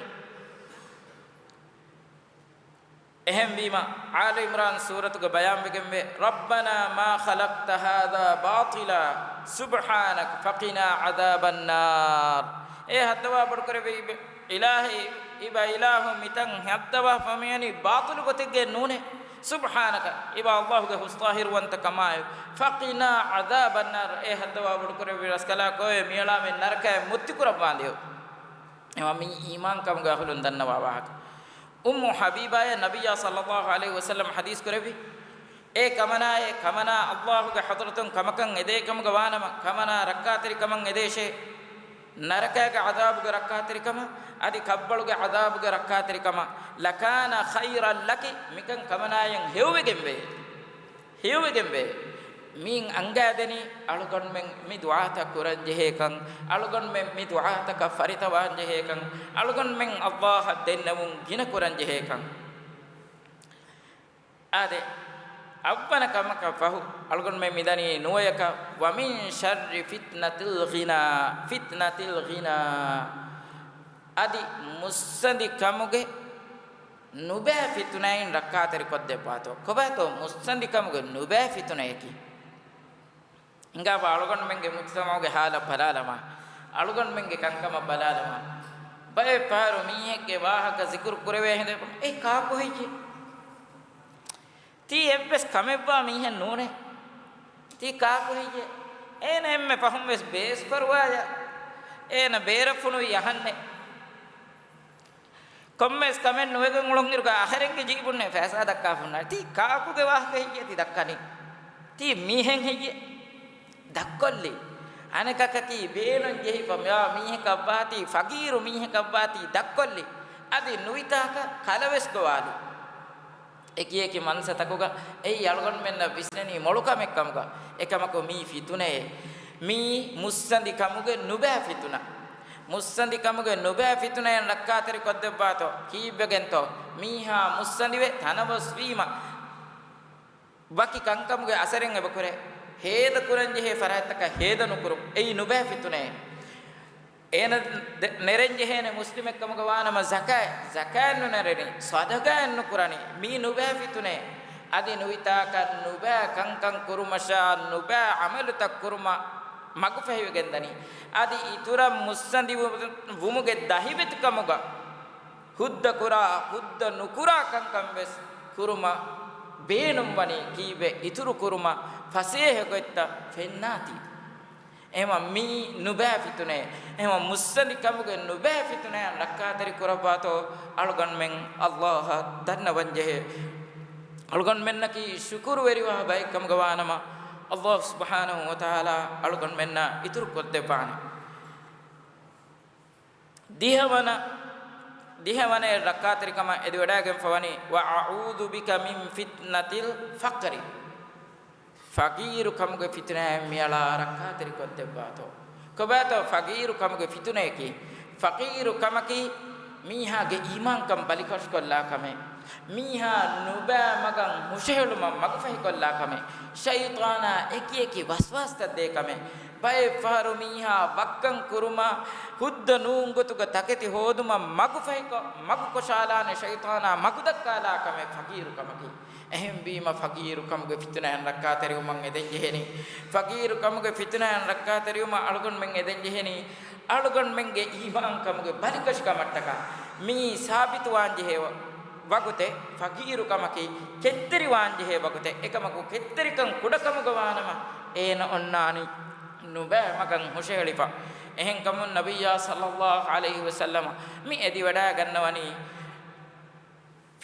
އެހެންވީމަ، އާލު ޢިމްރާން ސޫރަތުގަ ބަޔާންވެގެންވޭ، رَبَّنَا مَا خَلَقْتَ هَذَا بَاطِلًا سُبْحَانَكَ فَقِنَا عَذَابَ النَّارِ. އޭ ހައްދަވާ ބޮޑުކުރެއްވި އިބަ-، އިލާހީ، އިބަ އިލާހު، މިތަން ހައްދަވާފަ މިވަނީ ބާޠިލު ގޮތެއްގައެއް ނޫނޭ. سُبْحَانَكَ، އިބަ އައްލާހުގެ ހުސްޠާހިރުވަންތަކަމާއެވެ. فَقِنَا عَذَابَ النَّارِ، އޭ ހައްދަވާ ބޮޑުކުރެއްވި ރަސްކަލާކޯއެވެ، މިއަޅާމެން ނަރަކައިން މުއްތި ކުރައްވާނދޭވެ. އެމަ މީ އީމާންކަމުގެ އަހުލުން ދަންނަވާ ވާހަކަ. އުއްމު ޙަބީބާއޭ ނަބިއްޔާ ޞައްލައްލާހު ޢަލައިހި ވަސައްލަމް ޙަދީޘް ކުރެއްވި، އޭ ކަމަނާއޭ، ކަމަނާ އައްލާހުގެ ޙަޟްރަތުން ކަމަކަށް އެދޭ ކަމުގަ ވާނަމަ، ކަމަނާ ރައްކާތެރި ކަމަށް އެދޭށޭ، ނަރަކައިގެ ޢަޛާބުގެ ރައްކާތެރި ކަމަށް، އަދި ކަށްވަޅުގެ ޢަޛާބުގެ ރައްކާތެރި ކަމަށް، لَكَانَ خَيْرًا لَكِ، މިކަން ކަމަނާޔަށް ހެޔޮވެގެންވޭ. ހެޔޮވެގެންވޭ. މިއިން އަންގާދެނީ އަޅުގަނޑުމެން މި ދުޢާތައް ކުރަންޖެހޭކަން، އަޅުގަނޑުމެން މި ދުޢާތަކަށް ފަރިތަވާންޖެހޭކަން، އަޅުގަނޑުމެން އައްލާހަށް ދެންނެވުން ގިނަ ކުރަންޖެހޭކަން. އާދެ، އަށްވަނަ ކަމަކަށް ފަހު، އަޅުގަނޑުމެން މިދަނީ ނުވަޔަކަށް، وَمِنْ شَرِّ فِتْنَةِ الْغِنَى، فِتْنَةِ الْغِنَى. އަދި މުއްސަނދި ކަމުގެ ނުބައި ފިތުނައިން ރައްކާތެރި ކޮށްދެއްވާތޯ؟ ކޮބާތޯ މުއްސަނދި ކަމުގެ ނުބައި ފިތުނަޔަކީ؟ ހިނގާބަ އަޅުގަނޑުމެންގެ މުޖްތަމަޢުގެ ހާލަށް ބަލާލަމާ، އަޅުގަނޑުމެންގެ ކަންކަމަށް ބަލާލަމާ، ބައެއް ފަހަރު މީހެއްގެ ވާހަކަ ޒިކުރު ކުރެވޭ ހިނދެއް، އެ ކާކު ހެއްޔޭ؟ ތީ އެއްވެސް ކަމެއްވާ މީހެއް ނޫނޭ. ތީ ކާކު ހެއްޔޭ؟ އޭނަ އެންމެ ފަހުން ވެސް ބޭސްފަރުވާޔަށް އޭނަ ބޭރަށް ފުނުވި އަހަންނޭ. ކޮންމެވެސް ކަމެއް ނުވެގެން އުޅުން އިރުގަ އަހަރެންގެ ޖީބުންނޭ ފައިސާ ދައްކާފަ ހުންނާނީ. ތީ ކާކުގެ ވާހަކަ ހެއްޔޭ ތި ދައްކަނީ؟ ތީ މީހެއް ހެއްޔޭ؟ ދައްކޮށްލި. އަނެކަކަކީ ބޭނުން ޖެހިފަ މިވާ މީހަކަށްވާތީ، ފަގީރު މީހަކަށްވާތީ ދައްކޮށްލި. އަދި ނުވިތާކަށް ކަލަވެސް ގޮވާލި. އެކިއެކި މަންސަތަކުގަ އެއީ އަޅުގަނޑުމެންނަށް ވިސްނެނީ މޮޅު ކަމެއް ކަމުގަ. އެކަމަކު މީ ފިތުނައެއް. މީ މުއްސަނދި ކަމުގެ ނުބައި ފިތުނަ. މުއްސަނދި ކަމުގެ ނުބައި ފިތުނައިން ރައްކާތެރި ކޮށްދެއްވާތޯ؟ ކީއްވެގެންތޯ؟ މީހާ މުއްސަނދިވެ ތަނަވަސްވީމަ، ވަކި ކަންކަމުގެ އަސަރެއް އެބަކުރޭ. ހޭދަ ކުރަންޖެހޭ ފަރާތްތަކަށް ހޭދަ ނުކުރުން. އެއީ ނުބައި ފިތުނައެއް. އޭނަ ދެ-، ނެރެންޖެހޭނެ މުސްލިމެއްކަމުގަ ވާނަމަ ޒަކާތް، ޒަކާތް ނުނެރެނީ، ޞަދަޤާތް ނުކުރަނީ، މީ ނުބައި ފިތުނައެއް. އަދި ނުވިތާކަށް ނުބައި ކަންކަން ކުރުމަށާ، ނުބައި ޢަމަލުތައް ކުރުމަށް މަގުފަހިވެގެންދަނީ. އަދި އިތުރަށް މުއްސަނދި ވު-، ވުމުގެ ދަހިވެތިކަމުގަ ހުއްދަ ކުރާ، ހުއްދަ ނުކުރާ ކަންކަން ވެސް ކުރުމަށް ބޭނުންވަނީ ކީއްވެ އިތުރު ކުރުމަށް ފަސޭހަ ގޮތްތައް ފެންނާތީ. އެހެމަ މީ ނުބައި ފިތުނައެއް. އެހެމަ މުއްސަނދި ކަމުގެ ނުބައި ފިތުނައިން ރައްކާތެރި ކުރައްވާތޯ އަޅުގަނޑުމެން އައްލާހަށް ދަންނަވަންޖެހޭ. އަޅުގަނޑުމެންނަކީ ޝުކުރުވެރިވާ ބައެއްކަމުގަ ވާނަމަ، ﷲ ސުބްޙާނަހޫ ވަތަޢާލާ އަޅުގަނޑުމެންނަށް އިތުރު ކޮށްދެއްވާނެ. ދިހަވަނަ، ދިހަވަނަ ރައްކާތެރިކަމަށް އެދިވަޑައިގެންފަވަނީ، "وأعوذ بك من فتنة الفقر." ފަގީރު ކަމުގެ ފިތުނައިން މިއަޅާ ރައްކާތެރިކޮށްދެއްވާތޯ. ކޮބާތޯ ފަގީރު ކަމުގެ ފިތުނަޔަކީ؟ ފަގީރު ކަމަކީ މީހާގެ އީމާންކަން ބަލިކަށިކޮށްލާ ކަމެއް. މީހާ ނުބައި މަގަށް ހުށަހެޅުމަށް މަގުފަހިކޮށްލާ ކަމެއް. ޝައިޠާނާ އެކިއެކި ވަސްވާސްތައް ދޭ ކަމެއް. ބައެއް ފަހަރު މީހާ ވައްކަން ކުރުމަށް ހުއްދަ ނޫން ގޮތުގަ ތަކެތި ހޯދުމަށް މަގުފަހިކޮށް، މަގުކޮށާލާނެ، ޝައިޠާނާ މަގުދައްކާލާ ކަމެއް ފަގީރު ކަމަކީ. އެހެންވީމަ، ފަގީރު ކަމުގެ ފިތުނައިން ރައްކާތެރިވުމަށް އެދެން ޖެހެނީ. ފަގީރު ކަމުގެ ފިތުނައިން ރައްކާތެރިވުމަށް އަޅުގަނޑުމެން އެދެން ޖެހެނީ. އަޅުގަނޑުމެންގެ އީމާން ކަމުގެ ބަލިކަށިކަމަށްޓަކާ މިއީ ސާބިތުވާން ޖެހޭ ވަގުތެއް. ފަގީރު ކަމަކީ ކެތްތެރިވާން ޖެހޭ ވަގުތެއް. އެކަމަކު ކެތްތެރިކަން ކުޑަކަމުގަ ވާނަމަ، އޭނަ އޮންނާނީ ނުބައި މަގަށް ހުށަހެޅިފަ. އެހެންކަމުން ނަބިއްޔާ ޞައްލައްލާހު ޢަލައިހި ވަސައްލަމަ މި އެދިވަޑައިގަންނަވަނީ،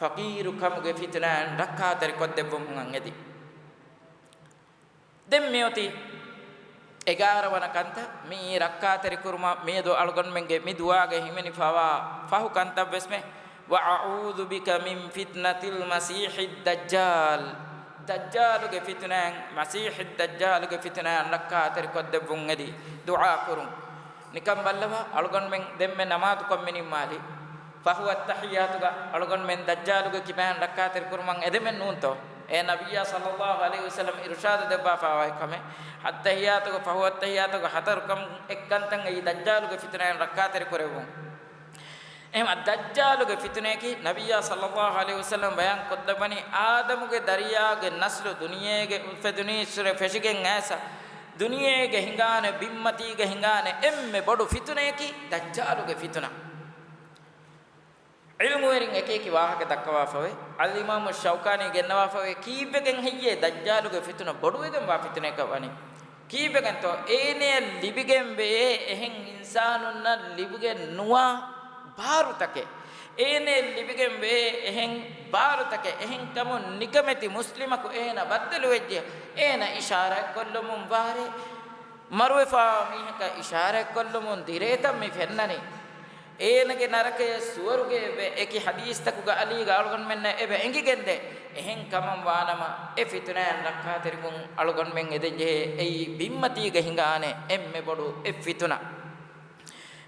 ފަގީރު ކަމުގެ ފިތުނައިން ރައްކާތެރި ކޮށްދެއްވުމުން އެދި. ދެން މިއޮތީ އެގާރަ ވަނަ ކަންތައް. މިއީ ރައްކާތެރި ކުރުމަށް މިއަދު އަޅުގަނޑުމެންގެ މި ދުޢާގައި ހިމެނިފަވާ ފަހު ކަންތައް ވެސްމެ، "وأعوذ بك من فتنة المسيح الدجال." ދައްޖާލުގެ ފިތުނައިން، މަސީޙިއް ދައްޖާލުގެ ފިތުނައިން ރައްކާތެރި ކޮށްދެއްވުން އެދި ދުޢާ ކުރުން. ނިކަން ބައްލަވާ، އަޅުގަނޑުމެން ދެންމެ ނަމާދުކޮށް މި ނިންމާލީ. ފަހު އައްތަޙިއްޔާތުގަ އަޅުގަނޑުމެން ދައްޖާލުގެ ކިބައިން ރައްކާތެރި ކުރުމަށް އެދެމެއް ނޫންތޯ؟ އޭ ނަބިއްޔާ ޞައްލައްލާހު ޢަލައިހި ވަސައްލަމަ އިރުޝާދު ދެއްވާފައިވާ ކަމެއް. އައްތަޙިއްޔާތުގަ ފަހު އައްތަޙިއްޔާތުގަ ހަތަރު ކަމު އެއްކަންތައް އެއީ ދައްޖާލުގެ ފިތުނައިން ރައްކާތެރި ކުރެއްވުން. އެހެން ދައްޖާލުގެ ފިތުނަޔަކީ ނަބިއްޔާ ޞައްލައްލާހު ޢަލައިހި ވަސައްލަމަ ބަޔާން ކޮށްލައްވަނީ، އާދަމުގެ ދަރިޔާގެ ނަސްލު ދުނިޔޭގެ އުފެދުނީއްސުރެ ފެށިގެން އައިސް ދުނިޔޭގެ ހިނގާނެ، ބިންމަތީގަ ހިނގާނެ އެންމެ ބޮޑު ފިތުނަޔަކީ ދައްޖާލުގެ ފިތުނަ. ޢިލްމުވެރިން އެކިއެކި ވާހަކަ ދައްކަވާފަވޭ. އަލްއިމާމު ޝައުކާނީ ގެންނަވާފަވޭ، ކީއްވެގެން ހެއްޔޭ ދައްޖާލުގެ ފިތުނަ ބޮޑުވެގެންވާ ފިތުނައަކަށް ވަނީ؟ ކީއްވެގެންތޯ؟ އޭނަޔަށް ލިބިގެންވޭ އެހެން އިންސާނުންނަށް ލިބިގެން ނުވާ ބާރުތަކެއް. އޭނަޔަށް ލިބިގެންވޭ އެހެން ބާރުތަކެއް. އެހެންކަމުން ނިކަމެތި މުސްލިމަކު އޭނަ ބައްދަލުވެއްޖެ. އޭނަ އިޝާރާތްކޮށްލުމުން ވާރޭ، މަރުވެފާ މީހަކަށް އިޝާރާތްކޮށްލުމުން ދިރޭތަން މި ފެންނަނީ. އޭނަގެ ނަރަކަޔަށް ސުވަރުގެއެވެ. އެކި ޙަދީޘްތަކުގަ ޢަލީގަ އަޅުގަނޑުމެންނަށް އެބަ އެނގިގެންދޭ. އެހެން ކަމަށް ވާނަމަ، އެ ފިތުނައިން ރައްކާތެރިކުން އަޅުގަނޑުމެން އެދެންޖެހޭ. އެއީ ބިންމަތީގަ ހިނގާނެ އެންމެ ބޮޑު އެއް ފިތުނަ.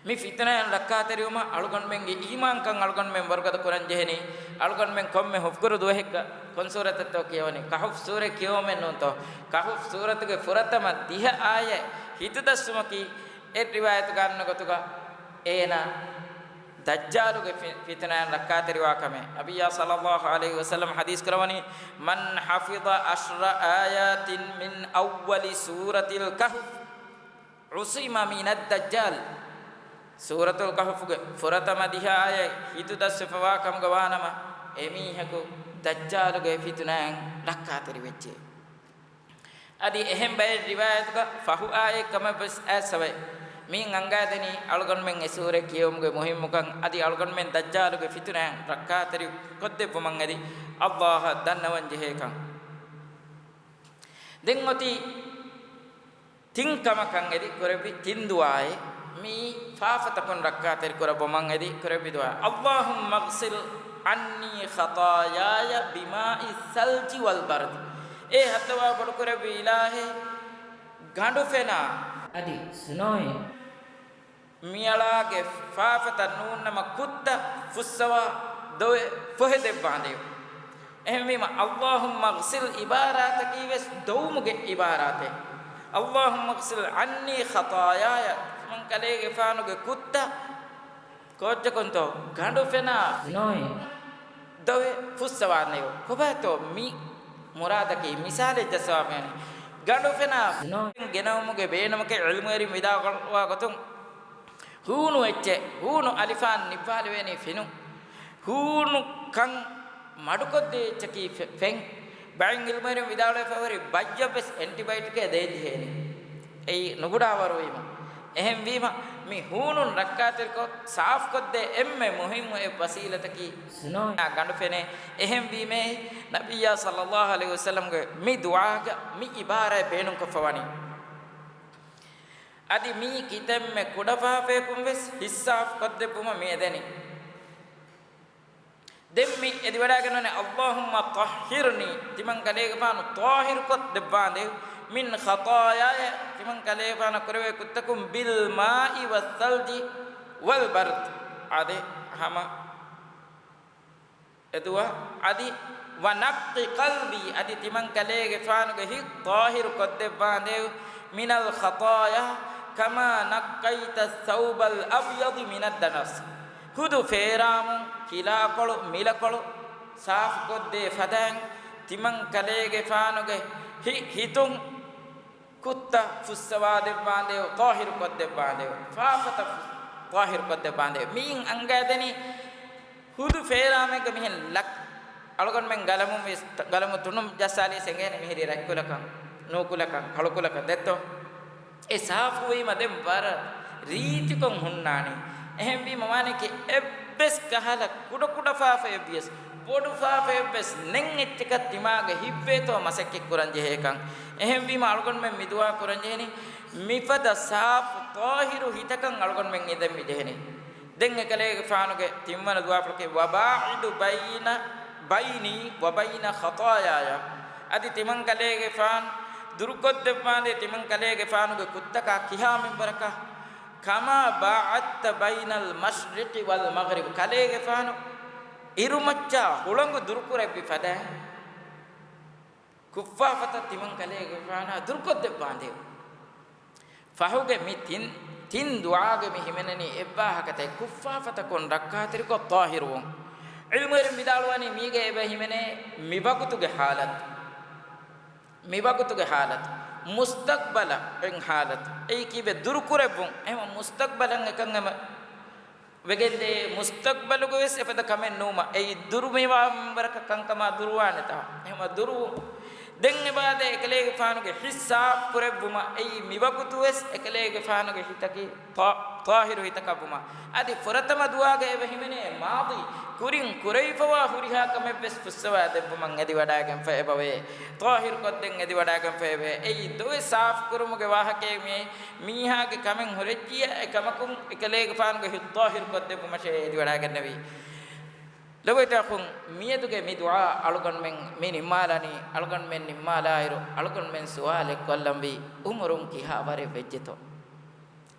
މި ފިތުނައިން ރައްކާތެރިވުމަށް އަޅުގަނޑުމެންގެ އީމާންކަން އަޅުގަނޑުމެން ވަރުގަދަ ކުރަން ޖެހެނީ. އަޅުގަނޑުމެން ކޮންމެ ހުފްގުރު ދުވަހެއްގަ ކޮން ސޫރަތެއްތޯ ކިޔަވަނީ؟ ކަހުފް ސޫރަ ކިޔަވަމެއް ނޫންތޯ؟ ކަހުފް ސޫރަތުގެ ފުރަތަމަ ދިހަ އާޔަތް ހިތުދައްސުމަކީ އެއް ރިވާޔަތުގަ އަންނަ ގޮތުގަ އޭނާ ދައްޖާލުގެ ފި-، ފިތުނައިން ރައްކާތެރިވާ ކަމެއް. ނަބިއްޔާ ޞައްލައްލާހު ޢަލައިހި ވަސައްލަމަ ޙަދީޘް ކުރަވަނީ، "من حفظ عشر آيات من أول سورة الكهف عصم من الدجال." ސޫރަތުލް ކަހުފުގެ ފުރަތަމަ ދިހަ އާޔަތް ހިތުދައްސެފަވާ ކަމުގަ ވާނަމަ، އެމީހަކު ދައްޖާލުގެ ފިތުނައިން ރައްކާތެރިވެއްޖެ. އަދި އެހެން ބައެއް ރިވާޔަތުގަ ފަހު އާޔަތް ކަމަށް ވެސް އައިސްފަވޭ. މިއިން އަންގާދެނީ އަޅުގަނޑުމެން އެ ސޫރަ ކިޔެވުމުގެ މުހިއްމުކަން، އަދި އަޅުގަނޑުމެން ދައްޖާލުގެ ފިތުނައިން ރައްކާތެރި ކޮށްދެއްވުމަށް އެދި އައްލާހަށް ދަންނަވަން ޖެހޭކަން. ދެން އޮތީ ތިން ކަމަކަށް އެދި ކުރެއްވި ތިން ދުޢާއެއް. މިއީ ފާފަތަކުން ރައްކާތެރި ކުރައްވުމަށް އެދި ކުރެއްވި ދުޢާ. "اللهم اغسل عني خطاياي بماء الثلج والبرد." އޭ ހައްދަވާ ބޮޑުކުރެއްވި އިލާހޭ، ގަނޑުފެނާ އަދި ސްނޯއިން މިއަޅާގެ ފާފަތައް ނޫންނަމަ ކުއްތައް ފުއްސަވާ ދޮވެ ފޮހެދެއްވާނދޭވެ. އެހެންވީމަ، "اللهم اغسل" އިބާރާތަކީ ވެސް ދޮވުމުގެ އިބާރާތެއް. "اللهم اغسل عني خطاياي" ތިމަން ކަލޭގެފާނުގެ ކުއްތައް ކޯއްޗަކުންތޯ ގަނޑު ފެނާ ނޯއި ދޮވެ ފުއްސަވާނެޔޯ. ކޮބާތޯ މި މުރާދަކީ؟ މިސާލެއް ޖައްސަވާފައިވަނީ. ގަނޑު ފެނާ ނޯއި ގެނައުމުގެ ބޭނުމަކީ ޢިލްމުވެރިން ވިދާޅުވާ ގޮތުން ހޫނު އެއްޗެއް، ހޫނު އަލިފާން ނިއްވާލެވޭނީ ފިނު. ހޫނު ކަން މަޑުކޮށްދޭ އެއްޗަކީ ފެ-، ފެން. ބައެއް ޢިލްމުވެރިން ވިދާޅުވެފައިވަރި ބައްޔަށް ވެސް އެންޓިބަޔޮޓިކެއް ދޭން ޖެހޭނެ. އެއީ ނުގުޑާވަރުވީމަ. އެހެންވީމަ، މި ހޫނުން ރައްކާތެރިކޮށް ސާފުކޮށްދޭ އެންމެ މުހިއްމު އެއް ވަސީލަތަކީ ސުންނާ ގަނޑު ފެނޭ. އެހެންވީމޭ، ނަބިއްޔާ ޞައްލައްލާހު ޢަލައިހި ވަސައްލަމްގެ މި ދުޢާގަ މި ޢިބާރާތް ބޭނުންކޮށްފަވަނީ. އަދި މީ ކިތަންމެ ކުޑަފާފަޔަކުން ވެސް ހިއްސާފުކޮށްދެއްވުމަށް މި އެދެނީ. ދެން މި އެދިވަޑައިގެންނެވި، اللهم طهرني، ތިމަން ކަލޭގެފާނު ޠާހިރުކޮށް ދެއްވާނދޭ، من خطاياي، ތިމަން ކަލޭގެފާނަށް ކުރެވޭ ކުށްތަކުން، بالماء والثلج والبرد، އާދެ، ހަމަ އެދުޢާ، އަދި، ونق قلبي، އަދި ތިމަން ކަލޭގެފާނުގެ ހިތް ޠާހިރު ކޮށްދެއްވާނދޭ، من الخطايا كما نقيت الثوب الأبيض من الدنس، ހުދު ފޭރާމުން ކިލާކޮޅު މިލަކޮޅު ސާފުކޮށްދޭ ފަދައިން، ތިމަން ކަލޭގެފާނުގެ ހި-، ހިތުން ކުށްތައް ފުއްސަވާދެއްވާނދޭ، ޠާހިރު ކޮށްދެއްވާނދޭ، ފާފަތައް ފު-، ޠާހިރު ކޮށްދެއްވާނދޭ. މިއިން އަންގައިދެނީ ހުދު ފޭރާމެއްގަ މިހެން ލަކް-، އަޅުގަނޑުމެން ގަލަމުން ވެސް، ގަލަމު ތުނޑު ޖައްސާލީސް އެނގޭނެ މިހިރީ ރަތްކުލަކަށް، ނޫކުލަކަށް، ކަޅުކުލަކަށް ދެއްތޯ؟ އެ ސާފުވީމަ ދެން ވަރަށް ރީތިކޮށް ހުންނާނީ. އެހެންވީމަ ވާނެކި އެއްވެސް ކަހަލަ ކުޑަކުޑަ ފާފައެއްވިޔަސް، ބޮޑު ފާފައެއްވެސް ނެތް އެއްޗަކަށް ތިމާގެ ހިތްވޭތޯ މަސައްކަތް ކުރަން ޖެހޭކަން. އެހެންވީމަ އަޅުގަނޑުމެން މި ދުޢާ ކުރަން ޖެހެނީ، މިފަދަ ސާފު ޠާހިރު ހިތަކަށް އަޅުގަނޑުމެން އެދެން މި ޖެހެނީ. ދެން އެކަލޭގެފާނުގެ ތިންވަނަ ދުޢާފުޅަކީ، وباعد بين، بيني وبين خطاياي، އަދި ތިމަން ކަލޭގެފާނު ދުރުކޮށްދެއްވާނދޭ ތިމަން ކަލޭގެފާނުގެ ކުށްތަކާ ކިހާ މިންވަރަކަށް، كما باعدت بين المشرق والمغرب، ކަލޭގެފާނު އިރުމައްޗާ ހުޅަނގު ދުރުކުރެއްވި ފަދައިން، ކުށްފާފަތައް ތިމަން ކަލޭގެފާނާ ދުރުކޮށްދެއްވާނދޭ. ފަހުގެ މި ތިން، ތިން ދުޢާގެ މި ހިމެނެނީ އެއްވާހަކަތައް، ކުށްފާފަތަކުން ރައްކާތެރިކޮށް ޠާހިރުވުން. ޢިލްމުވެރިން ވިދާޅުވަނީ މީގަ އެބަ ހިމެނޭ މި ވަގުތުގެ ޙާލަތު. މި ވަގުތުގެ ޙާލަތު. މުސްތަޤްބަލަށް އެއް ޙާލަތު. އެއީ ކީއްވެ؟ ދުރުކުރެއްވުން. އެހެން މުސްތަޤްބަލަށް އެކަން އެމަ ވެގެންދޭ، މުސްތަޤްބަލުގަ ވެސް އެފަދަ ކަމެއް ނުވުމަށް، އެއީ ދުރު މިވާ މިންވަރަކަށް ކަންކަމާ ދުރުވާނެތާ؟ އެހެމަ ދުރުވު. ދެން އެބައާދޭ އެކަލޭގެފާނުގެ ހިތް ސާފު ކުރެއްވުމަށް، އެއީ މިވަގުތު ވެސް އެކަލޭގެފާނުގެ ހިތަކީ ޠާ-، ޠާހިރު ހިތަކަށްވުމަށް. އަދި ފުރަތަމަ ދުޢާގަ އެބަ ހިމެނޭ މާޟީ، ކުރިން ކުރެވިފަވާ ހުރިހާ ކަމެއް ވެސް ފުއްސަވާ ދެއްވުމަށް އެދިވަޑައިގެންފަ އެބަވޭ. ޠާހިރު ކޮށްދޭން އެދިވަޑައިގެންފަ އެބަވޭ. އެއީ ދޮވެ ސާފު ކުރުމުގެ ވާހަކައެއް މިއީ. މީހާގެ ކަމެއް ހުރެއްޖިއްޔާ އެ ކަމަކުން އެކަލޭގެފާނުގެ ހިތް ޠާހިރު ކޮށްދެއްވުމަށޭ އެދިވަޑައިގެންނެވީ. ލޮބުވެތި އަޚުން، މިއަދުގެ މި ދުޢާ އަޅުގަނޑުމެން މި ނިންމާލަނީ، އަޅުގަނޑުމެން ނިންމާލާއިރު، އަޅުގަނޑުމެން ސުވާލެއް ކޮށްލަންވީ، އުމުރުން ކިހާ ވަރެއް ވެއްޖެތޯ؟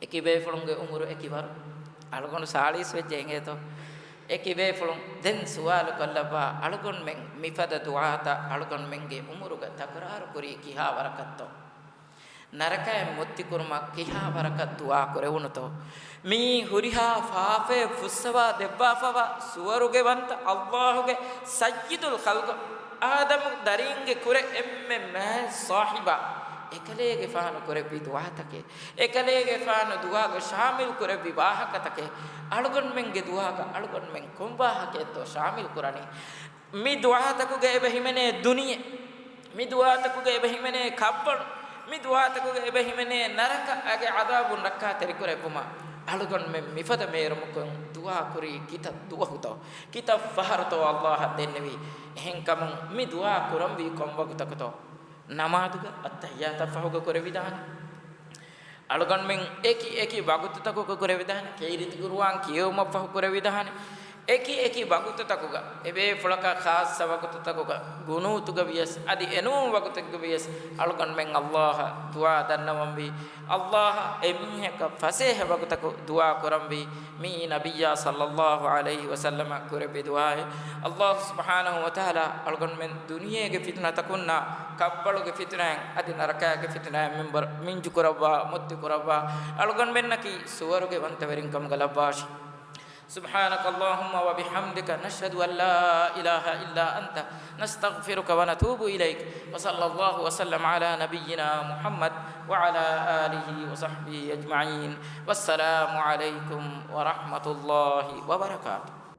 އެކި ބޭފުޅުންގެ އުމުރު އެކި ވަރު؟ އަޅުގަނޑު ސާޅީސް ވެއްޖެ އިނގޭތޯ؟ އެކި ބޭފުޅުން ދެން ސުވާލު ކޮށްލައްވާ، އަޅުގަނޑުމެން މިފަދަ ދުޢާތައް އަޅުގަނޑުމެންގެ އުމުރުގަ ތަކުރާރު ކުރީ ކިހާ ވަރަކަށްތޯ؟ ނަރަކައިން މުއްތިކުރުމަށް ކިހާ ވަރަކަށް ދުޢާ ކުރެވުނުތޯ؟ މިއީ ހުރިހާ ފާފައެއް ފުއްސަވާ ދެއްވާފަވާ ސުވަރުގެވަންތަ އައްލާހުގެ ސައްޔިދުލް ޚަލްޤު އާދަމު ދަރީންގެ ކުރެ އެންމެ މާތް ސާހިބާ އެކަލޭގެފާނު ކުރެއްވި ދުޢާތަކެއް. އެކަލޭގެފާނު ދުޢާގަ ޝާމިލް ކުރެއްވި ވާހަކަތަކެއް. އަޅުގަނޑުމެންގެ ދުޢާގަ އަޅުގަނޑުމެން ކޮން ވާހަކައެއްތޯ ޝާމިލް ކުރަނީ؟ މި ދުޢާތަކުގަ އެބަ ހިމެނޭ ދުނިޔެ، މި ދުޢާތަކުގަ އެބަ ހިމެނޭ ކަށްވަޅު، މި ދުޢާތަކުގަ އެބަ ހިމެނޭ ނަރަކައިގެ ޢަޛާބުން ރައްކާތެރިކުރެއްވުމަށް. އަޅުގަނޑުމެން މިފަދަ މޭރުމަކުން ދުޢާ ކުރީ ކިތައް ދުވަހުތޯ؟ ކިތައް ފަހަރުތޯ އައްލާހަށް ދެންނެވީ؟ އެހެންކަމުން މި ދުޢާ ކުރަންވީ ކޮން ވަގުތަކުތޯ؟ ނަމާދުގަ އައްތަޙިއްޔާތަށް ފަހުގަ ކުރެވިދާނެ. އަޅުގަނޑުމެން އެކި އެކި ވަގުތުތަކުގަ ކުރެވިދާނެ، ކެއިރިތި ޤުރުއާން ކިޔެވުމަށްފަހު ކުރެވިދާނެ، އެކި އެކި ވަގުތުތަކުގަ، އެބޭފުޅަކަށް ޚާއްޞަ ވަގުތުތަކުގަ، ޤުނޫތުގަ ވިޔަސް، އަދި އެނޫން ވަގުތެއްގަ ވިޔަސް، އަޅުގަނޑުމެން އައްލާހަށް ދުޢާ ދަންނަވަންވީ، އައްލާހަށް އެމީހަކަށް ފަސޭހަ ވަގުތަކު ދުޢާ ކުރަންވީ، މިއީ ނަބިއްޔާ ޞައްލައްލާހު ޢަލައިހި ވަސައްލަމަ ކުރެއްވި ދުޢާއެއް. އައްލާހު ސުބްޙާނަހު ވަތަޢާލާ އަޅުގަނޑުމެން ދުނިޔޭގެ ފިތުނަތަކުންނާ، ކަށްވަޅުގެ ފިތުނައިން އަދި ނަރަކާގެ ފިތުނައިން މިންވަރު މިންޖުކުރައްވާ، މުއްތި ކުރައްވާ، އަޅުގަނޑުމެންނަކީ ސުވަރުގެ ވަންތަވެރިން ކަމުގަ ލައްވާށި. سبحانك اللهم وبحمدك، نشهد أن لا إله إلا أنت، نستغفرك ونتوب إليك. وصلى الله وسلم على نبينا محمد وعلى آله وصحبه أجمعين. والسلام عليكم ورحمة الله وبركاته.